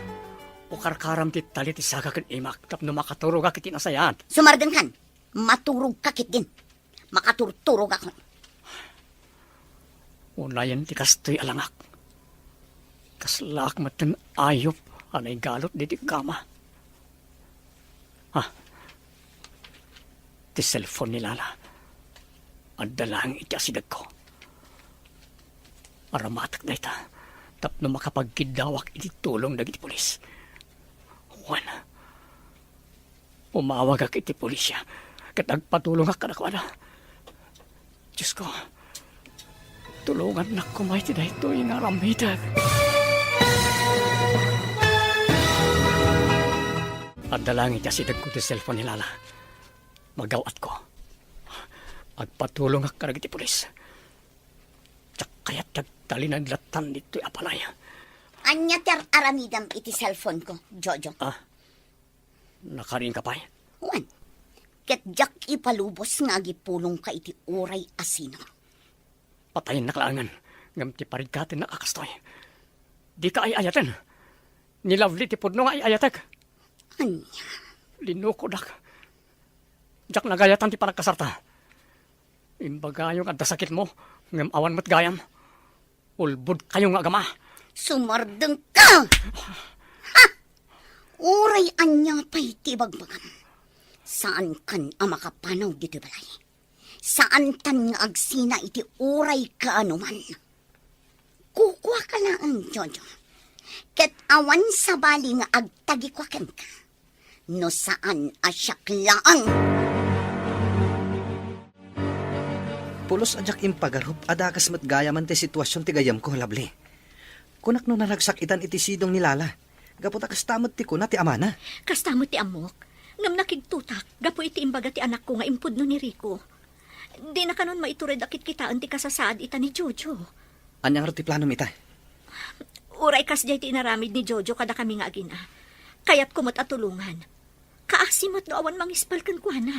Ukarkaram ti tali ti saka ken imak tapno makaturogak iti nasayaat. Sumardengkan. Maturogka ketdin. Makaturturogakon. Unayen ti kastoy a langak. Kaslaak metten ayup a naigalut ditoy kama. Ah, ti cellphone ni Lala. Adda laeng iti asidegko. Aramatek dayta tapno makapagkiddawak iti tulong dagiti pulis. Wen, umawagak iti pulisya ket agpatulongak kadakuada. Diosko, tulongannak koma iti daytoy nga aramidek. Adda laeng iti asidegko ti cellphone ni Lala. Magaw-atko. Agpatulongak kadagiti pulis. Diak kayat ti agtalinaed lattan ditoy a balay. Ania ti ar-aramidem iti cellphone ko, Jojo? Ah, nakarinka pay? Wen, ket diak ipalubos nga agipulongka iti uray a sino. Patayennak laengen, ngem ti pariggatennak a kastoy. Dika ay-ayaten. Ni Lovely ti pudno nga ay-ayatek. Ania? Linukodak. Diak nagayatan ti panagkasarta. Imbagayo nga adda sakitmo, ngem awan met gayam. Ulbodkayo nga agama. Sumardengka! Ha! Uray ania pay ti ibagbagam, saankan a makapanaw ditoy balay. Saantan nga agsina iti uray kaanoman. Kukuaka laeng, Jojo. Ket awan sabali nga agtagikua kenka. No saan a siak laeng. Pulos a diak impagarup a dakes met gayamen ti situasion ti gayyemko, Lovely. Kunak no naragsak-itan iti sidong ni Lala, gapu ta kasta met ti kuna ti amana. Kasta met ti ammok. Ngem nakigtotak gapu iti imbaga ti anakko nga impudno ni Rico. Dina kanon maitured a kitkitaen ti kasasaad ita ni Jojo. Ania ngarud ti planom ita? Uray kasdiay ti inaramid ni Jojo kadakami nga agina, kayatko met a tulongan. Kaasi met no awan mangispal kenkuana.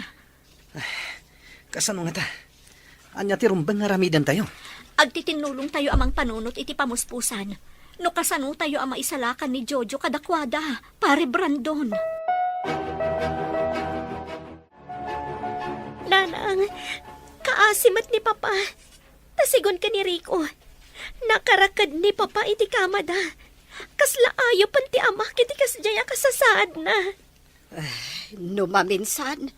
Ay, kasano ngata? Ania ti rumbeng nga aramidentayo? Agtitinnulongtayo a mangpanunot iti pamuspusan. No kasanotayo a maisalakan ni Jojo kadakuada, Pare Brandon? Nanang, kaasi met ni Papa. Ta sigun ken ni Rico, nakaraked ni Papa iti kamada. Kasla ayupen ti amak iti kasdiay a kasasaadna. Ay, no maminsan,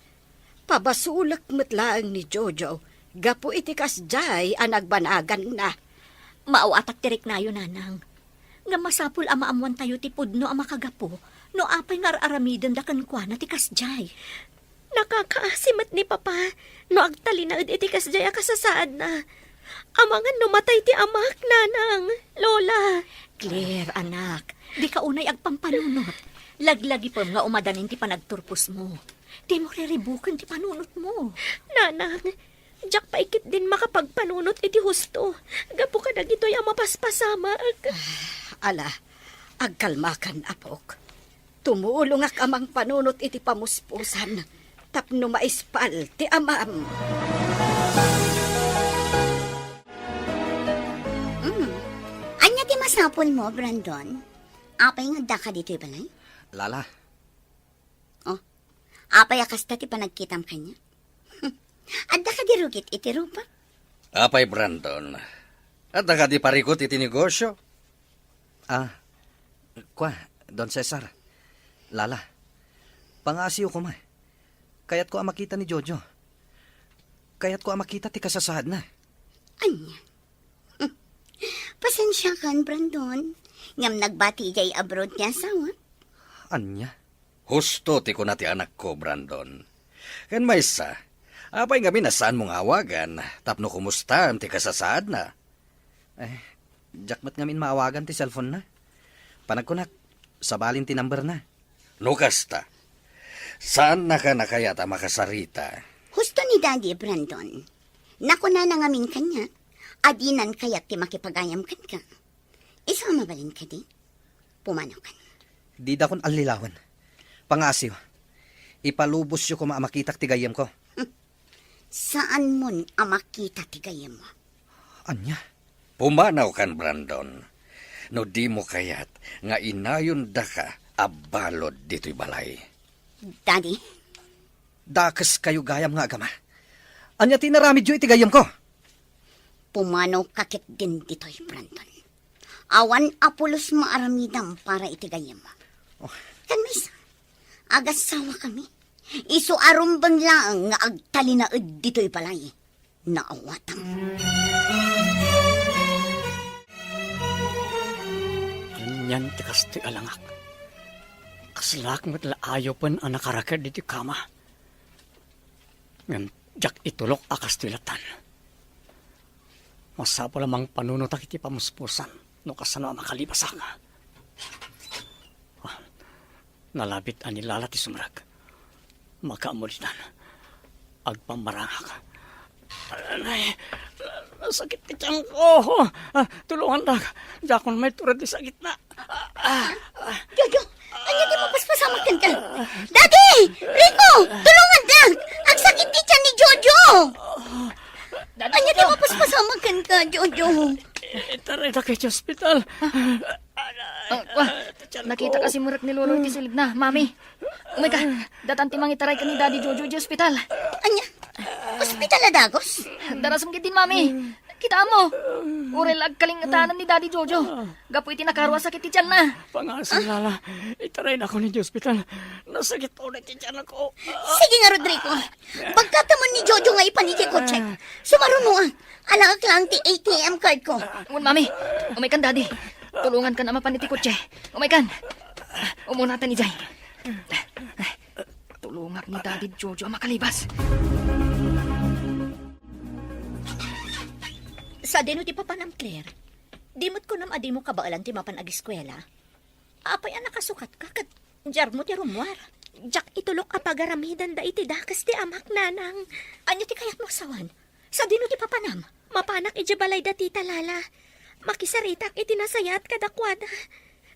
pabasolek met laeng ni Jojo gapu iti kasdiay a nagbanaganna. Maawatak ti riknayo, Nanang. Ngem masapul a maammoantayo ti pudno a makagapu no apay nga ar-aramidenda kenkuana ti kasdiay. Nakakaasi met ni Papa no agtalinaed iti kasdiay a kasasaadna. Amangan no matay ti amak, Nanang, Lola. Claire, anak, dika unay agpampanunot. Laglagipem nga umadanin ti panagturposmo. Dimo riribuken ti panunotmo. Nanang, diak pay ketdin makapagpanunot iti husto gapu kadagitoy a mapaspasamak. Ala, agkalmakan, apok. Tumulongak a mangpanunot iti pamuspusan tapno maispal ti amam. Mm. Ania ti masapulmo, Brandon? Apay nga addaka ditoy balay? Lala. Oh, apay a kasta ti panagkitam kaniak? Adda kadi rugit iti rupa? Apay, Brandon, adda kadi parikut iti negosio? Ah, kua, Don Cesar, Lala, pangaasiyo koma. Kayatko a makita ni Jojo. Kayatko a makita ti kasasaadna. Ania? Pasensiakan, Brandon. Ngem nagbati idiay abroad ti asawa. Ania? Husto ti kuna ti anakko, Brandon. Ken maysa, apay ngamin a saanmo nga awagan tapno kumustaem ti kasasaadna? Eh, diak met ngamin maawagan ti cellphone-na. Panagkunak, sabalin ti number-na. No kasta, saannakan a kayat a makasarita? Husto ni Daddy, Brandon. Nakunana ngamin kaniak a dinan kayat ti makipagayam kenka. Isu a mabalin kadi? Pumanawkan. Didakon allilawen. Pangaasiyo. Ipalubosyo koma a makitak ti gayyemko. Hmm. Saanmon a makita ti gayyemmo. Ania? Pumanawkan, Brandon. No dimo kayat nga inayondaka a balud ditoy balay. Daddy? Dakeskayo gayam nga agama. Ania ti inaramidyo iti gayyemko? Pumanawka ketdin ditoy, Brandon. Awan a pulos maaramidam para iti gayyem. Oh. Ken maysa, agasawakami. Isu a rumbeng laeng nga agtalinaed ditoy balay. Naawatam. Anian ti kastoy a langak? Kaslaak met la ayupen a nakaraked iti kama. Ngem diak itulok a kastoy lattan. Masapul a mangpanunotak iti pamuspusan no kasano a makalibasak. Ah, nalabit a ni Lala ti sumrek. Makaammo ditan. Agpammarangak. Ay, nasakit ti tiyanko. Ah, tulongandak. Diakon maitured ti sakitna. Ah, ah, Jojo, ania ti mapaspasamak kenka? Daddy! Rico! Tulongandak! Agsakit ti tiyan ni Jojo! Ania ti mapaspasamak kenka, Jojo? Itaraydak iti ospital. Ah, ah, wa, nakita ka simrek ni Lolo iti silibna, Mami. Umay ka, datan ti mangitaray ken ni Daddy Jojo iti ospital. Ania? Ospital a dagus? Darasem ketdin, Mami. Kitaem, uray la agkalingetanan ni Daddy Jojo gapu iti nakarua sakit ti tianna. Pangasim, Lala. Itaraynakon iti ospital. Nasakit unay ti tianko. Sige nga, Rodrigo. Bagkatamon ni Jojo nga ipan iti kotse. Sumarunoak. Alaak laeng ti A T M card ko. Wen, Mami. Umaykan, Daddy. Tulongankan a mapan iti kotse. Umaykan. Umunatan idiay. Tulongak ni Daddy Jojo a makalibas. Sadino ti papanam, Claire? Di met kunam a dimo kabaelan ti mapan agiskuela? Apay a nakasukatka ket diarmo ti rummuar? Diak itulok a pagaramidanda iti dakes ti amak, Nanang. Ania ti kayatmo a sawen? Sadino ti papanam? Mapanak idiay balay da Tita Lala. Makisaritak iti nasayaat kadakuada.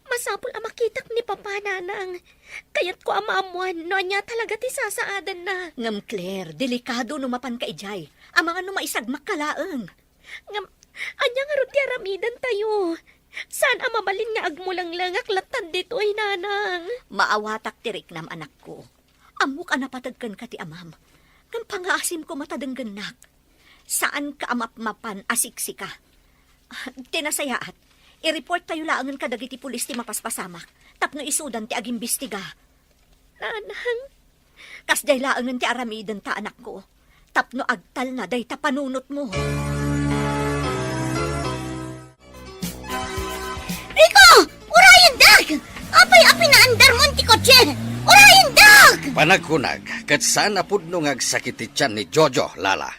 Masapul a makitak ni Papa, Nanang. Kayatko a maammoan no ania talaga ti sasaadanna. Ngem, Claire, delikado no mapanka idiay. Amangan no maisagmakka laeng. Ngem, ania ngarud ti aramidantayo? Saan a mabalin nga agmulenglengak latta ditoy, Nanang. Maawatak ti riknam, anakko. Ammok a napateg kenka ti amam. Ngem pangaasim koma ta denggennak. Saanka a mapmapan a siksika. Ti nasayaat, i-report tayo laengen kadagiti pulis ti mapaspasamak tapno isudan ti agimbestiga. Nanang. Kasdiay laengen ti aramidenta, anakko, tapno agtalna dayta panunotmo. Rico! Urayendak! Apay a pinaandarmon ti kotse? Urayendak! Panagkunak, ket saan a pudno nga agsakit ti tian ni Jojo, Lala.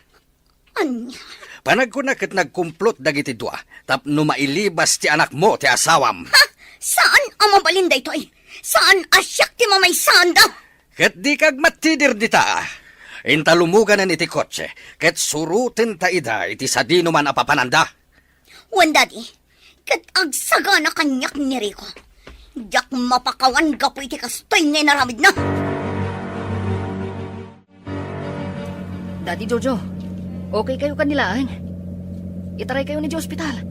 Ania? Panagkunak ket nagkumplot dagiti dua tapno mailibas ti anakmo ti asawam. Ha? Saan a mabalin daytoy? Saan a siak ti mamaysaanda? Ket dika agmatidir dita. Inta lumuganen iti kotse, ket surotenta ida iti sadinoman a papananda. Wen, Daddy, ket agsagana kaniak ni Rico. Diak mapakawan gapu iti kastoy nga inaramidna. Daddy Jojo, okay kayo kanilaeng? Itaray kayo ni di ospital.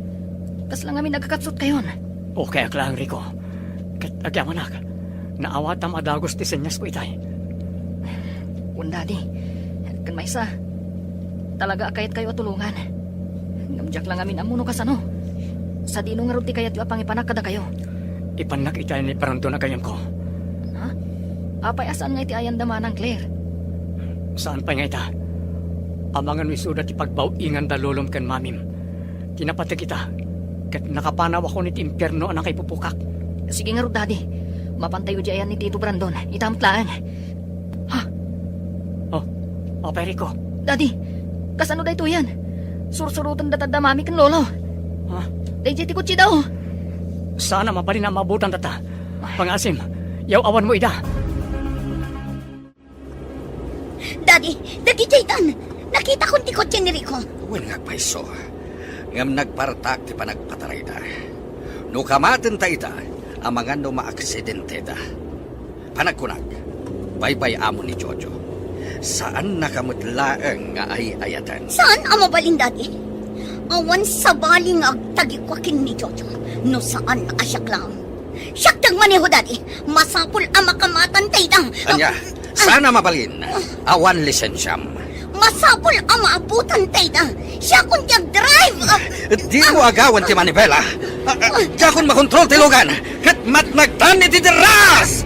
Kasla ngamin agkakapsot kayon. Okay ak laeng, Rico. Ket agyamanak, naawatam a dagus ti senyas ko itay. Wen, Daddy, ken maysa, talaga a kayat kayo a tulongan. Ngem diak la ngamin ammo no kasano. Sadino ngarud ti kayatyo a pangipanak kadakayo? Ipannak itay ni Brandon a gayyemko. Ha? Apay a saan nga iti ayanda manang, Claire? Saan pay nga ita? Amangan no isuda ti pagbaw-inganda lolom ken mamim. Ti napateg ita, ket nakapanawakon iti impierno a nakaipupukak. Sige ngarud, Daddy. Mapantayo di ayan ni Tito Brandon. Ita met laeng. Ha? Oh, apay, Rico? Daddy, kasano daytoyen? Sursuroten data da mami ken lolo. Ha? Daydiay ti kotse da, oh. Saan a mabalin a maabutan data. Pangaasim, yaw-awan mo ida. Daddy, dagiti daytan. Nakitakon ti kotse ni Rico. Wen nga agpayso. Ngem nagpartak ti panagpatarayda. No kamaten ta ita, amangan no maaksidenteda. Panagkunak, baybay-amon ni Jojo. Saannaka met laeng nga ay-ayaten. Saan a mabalin, Daddy? Awan sabali nga agtagikua ken ni Jojo no saan a siak laeng. Siak ti agmaneho, Daddy. Masapul a makamatan dayta. Ania? Ah. Saan a mabalin. Awan lisensiam. Masapul a maabutan dayta. Siakon ti agdrive. Ah. Dimo agawen ti manibela. Ah, ah, diakon makontrol ti lugan. Ket matnagtan iti derras!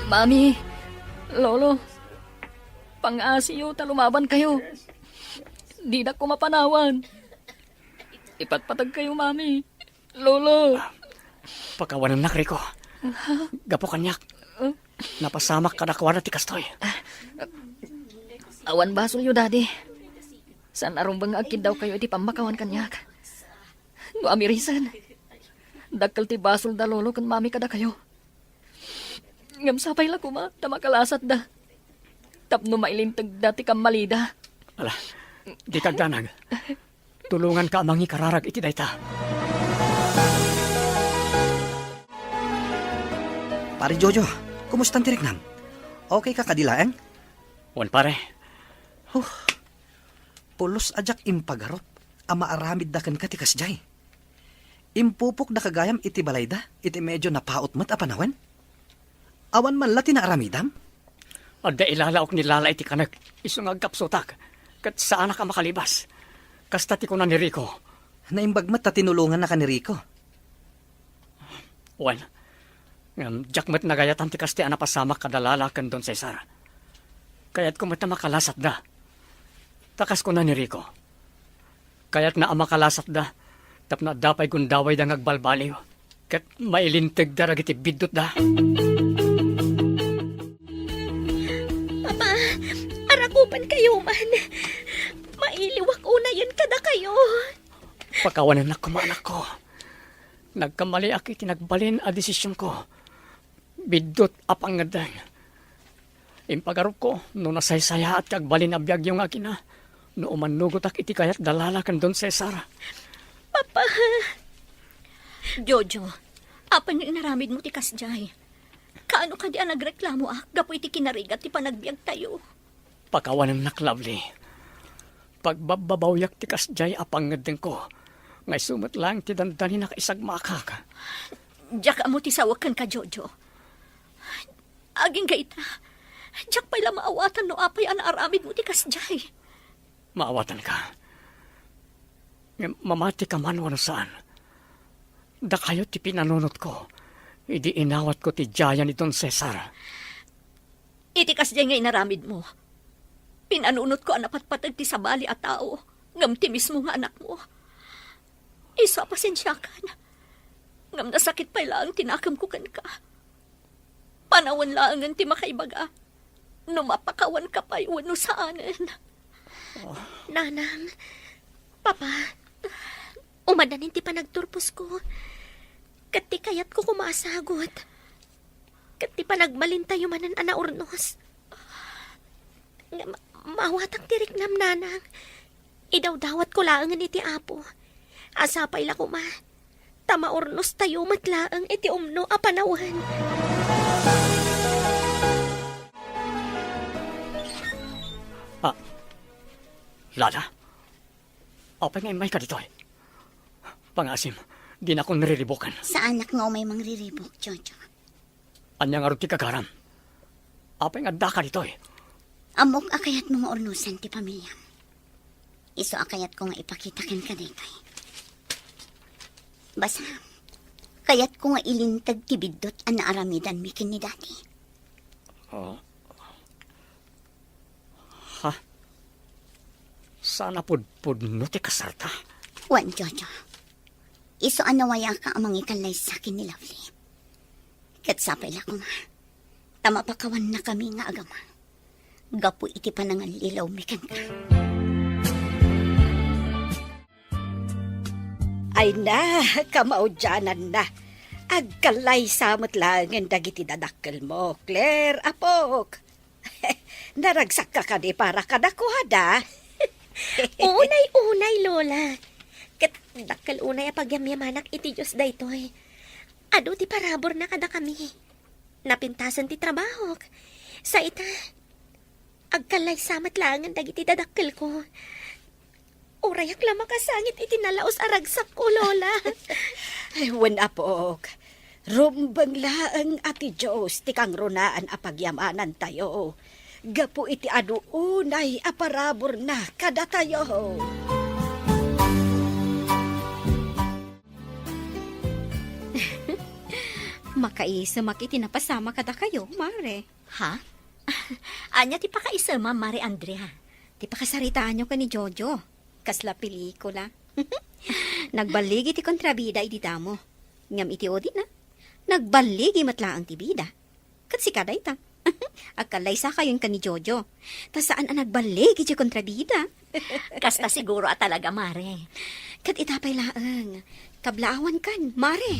Mami, Lolo, pangasiyo ta lumaban kayo. Didak ko mapanawan. Ipatpatag kayo, Mami. Lolo. Pakawanennak, Rico. Gapu kaniak, napasamak kadakuada ti kastoy. Awan basolyo, Daddy. Saan a rumbeng nga agkiddaw kayo iti pammakawan kaniak. No amirisen, dakkel ti basol da Lolo ken Mami kadakayo. Ngem sapay la koma ta makalasatda tapno mailintegda ti kammalida. Ala, dika agdanag. Tulonganka a mangikararag iti dayta. Pare Jojo, kumusta ti riknam? Okay ka kadi laeng? Wen, pare. Huh. Pulos a diak impagarup a maaramidda kenka ti kasdiay. Impupokda gayam iti balayda iti medyo napaut met a panawen. Awan man la ti naaramidam? Adda ilalaok ni Lala iti kanek isu nga agkapsutak, ket saanak a makalibas. Kasta ti kuna ni Rico. Naimbag met ta tinulongannaka ni Rico. Wen, ngem diak met nagayatan ti kasta a napasamak kada Lala ken Don Cesar. Kayatko met a makalasatda. Ta kas kuna ni Rico, kayatna a makalasatda tapno adda pay gundawayda nga agbalbaliw ket mailintegda dagiti biddutda. Papa, arakupan kayo man. Mailiwak unayen kadakayo. Pakawanennak koma, anakko. Nagkamaliak iti nagbalin a desisionko. Biddut a pangngeddeng. Impagarupko no nasaysayaat ti agbalin a biagyo nga agina no umannugotak iti kayat da Lala ken Don Cesar. Papa! Jojo, apay no inaramidmo ti kasdiay? Kaano kadi a nagreklamoak gapu iti kinarigat ti panagbiagtayo? Pakawanennak, Lovely. Pagbabbabawiak ti kasdiay a pangngeddengko, nga isu met laeng ti dandani nakaisagmakak. Diak ammo ti sawek kenka, Jojo. Agingga ita, diak pay la maawatan no apay a naaramidmo ti kasdiay. Maawatanka. Ngem mamati ka man wenno saan, dakayo ti pinanunotko idi inawatko ti diayan ni Don Cesar. Iti kasdiay nga inaramidmo, pinanunotko a napatpateg ti sabali a tao, ngem ti mismo nga anakmo. Isu a pasensiakan, ngem nasakit pay laeng ti nakemko kenka. Panawen laengen ti makaibaga no mapakawanka pay wenno saanen. Nanang, Papa, umadanin ti panagturposko, ket ti kayatko koma a sagut, ket ti panagbalintayo manen a naurnos. Nga ma-, maawatak ti riknam, Nanang. Idawdawatko laengen iti Apo. Sapay la koma, ta maurnostayo met laeng iti umno a panawen. Ah, Lala? Apay nga immayka ditoy? Pangaasim, dinakon riribuken. Saanak nga umay mangriribuk, Jojo. Ania ngarud ti gagaram? Apay nga addaka ditoy? Ammok a kayatmo nga urnosen ti pamiliam. Isu a kayatko nga ipakita kenka daytoy. Basta, kayatko nga ilinteg ti biddut a naaramidanmi ken ni Daddy. Ah. Ha? Saan a pudpudno ti kasarta? Wen, Jojo. Isu a nawayaka a mangikallaysa ken ni Lovely. Ket sapay la koma, ta mapakawannakami nga agama gapu iti panangallilawmi kenka. Ay na, kamaudiananna. Agkallaysa met laengen dagiti dadakkelmo, Claire, apok. Naragsakka kadi para kadakuada? Unay-unay, Lola. Ket dakkel unay a pagyamyamanak iti Dios daytoy. Adu ti paraburna kadakami. Napintasen ti trabahok. Sa ita, agkallaysa met laengen dagiti dadakkelko. Urayak la makasangit iti nalaus a ragsakko, Lola. Ay, wen, apok. Rumbeng laeng a ti Dios ti kangrunaan a pagyamanantayo gapu iti adu unay a paraburna kadatayo. Makaisemak iti napasama kadakayo, Mare. Ha? Ania ti pakaisemam, Mare Andrea? Ti pakasaritaanyo ken ni Jojo. Kasla pelikula. Nagballigi ti kontrabida idi damo. Ngem iti udina, nagballigi met laeng ti bida. Ket sika dayta. Agkallaysakayon ken ni Jojo. Ta saan a nagballigi ti kontrabida. Kasta siguro a talaga, Mare. Ket ita pay laeng, kablaawankan, Mare.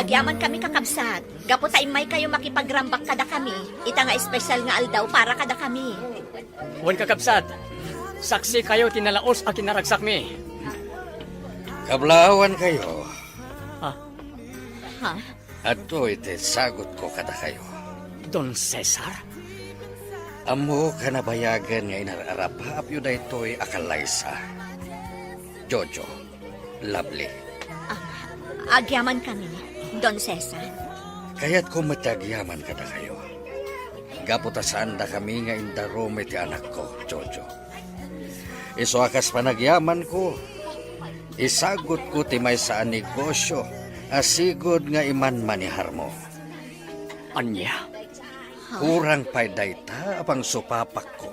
Agyamankami, kakabsat, gapu ta immaykayo makipagrambak kadakami ita nga espesyal nga aldaw para kadakami. Wen, kakabsat, saksikayo ti nalaus a kinaragsakmi. Kablaawankayo. Ha? Ha? Adtoy ti sagutko kadakayo. Don Cesar? Ammok a nabayagen nga inar-arapaapyo daytoy a kallaysa. Jojo, Lovely. Ah, agyamankami, Don Cesar. Kayatko met ti agyaman kadakayo. Gapu ta saandakami nga indarum iti anakko, Jojo. Isu a kas panagyamanko, isagutko ti maysa a negosio a sigud nga imanmaneharmo. Ania? Kurang pay dayta a pangsupapakko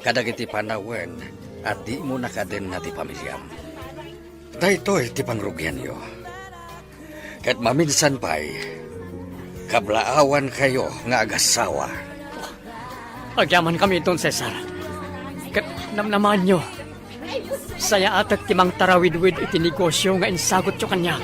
kadagiti panawen a dimo nakadenna ti pamiliam. Daytoy ti pangrugianyo. Ket maminsan pay, kablaawankayo nga agassawa. Agyamankami, Don Cesar. Ket namnamaanyo, sayaatek ti mangtarawidwid iti negosio nga insagutyo kaniak.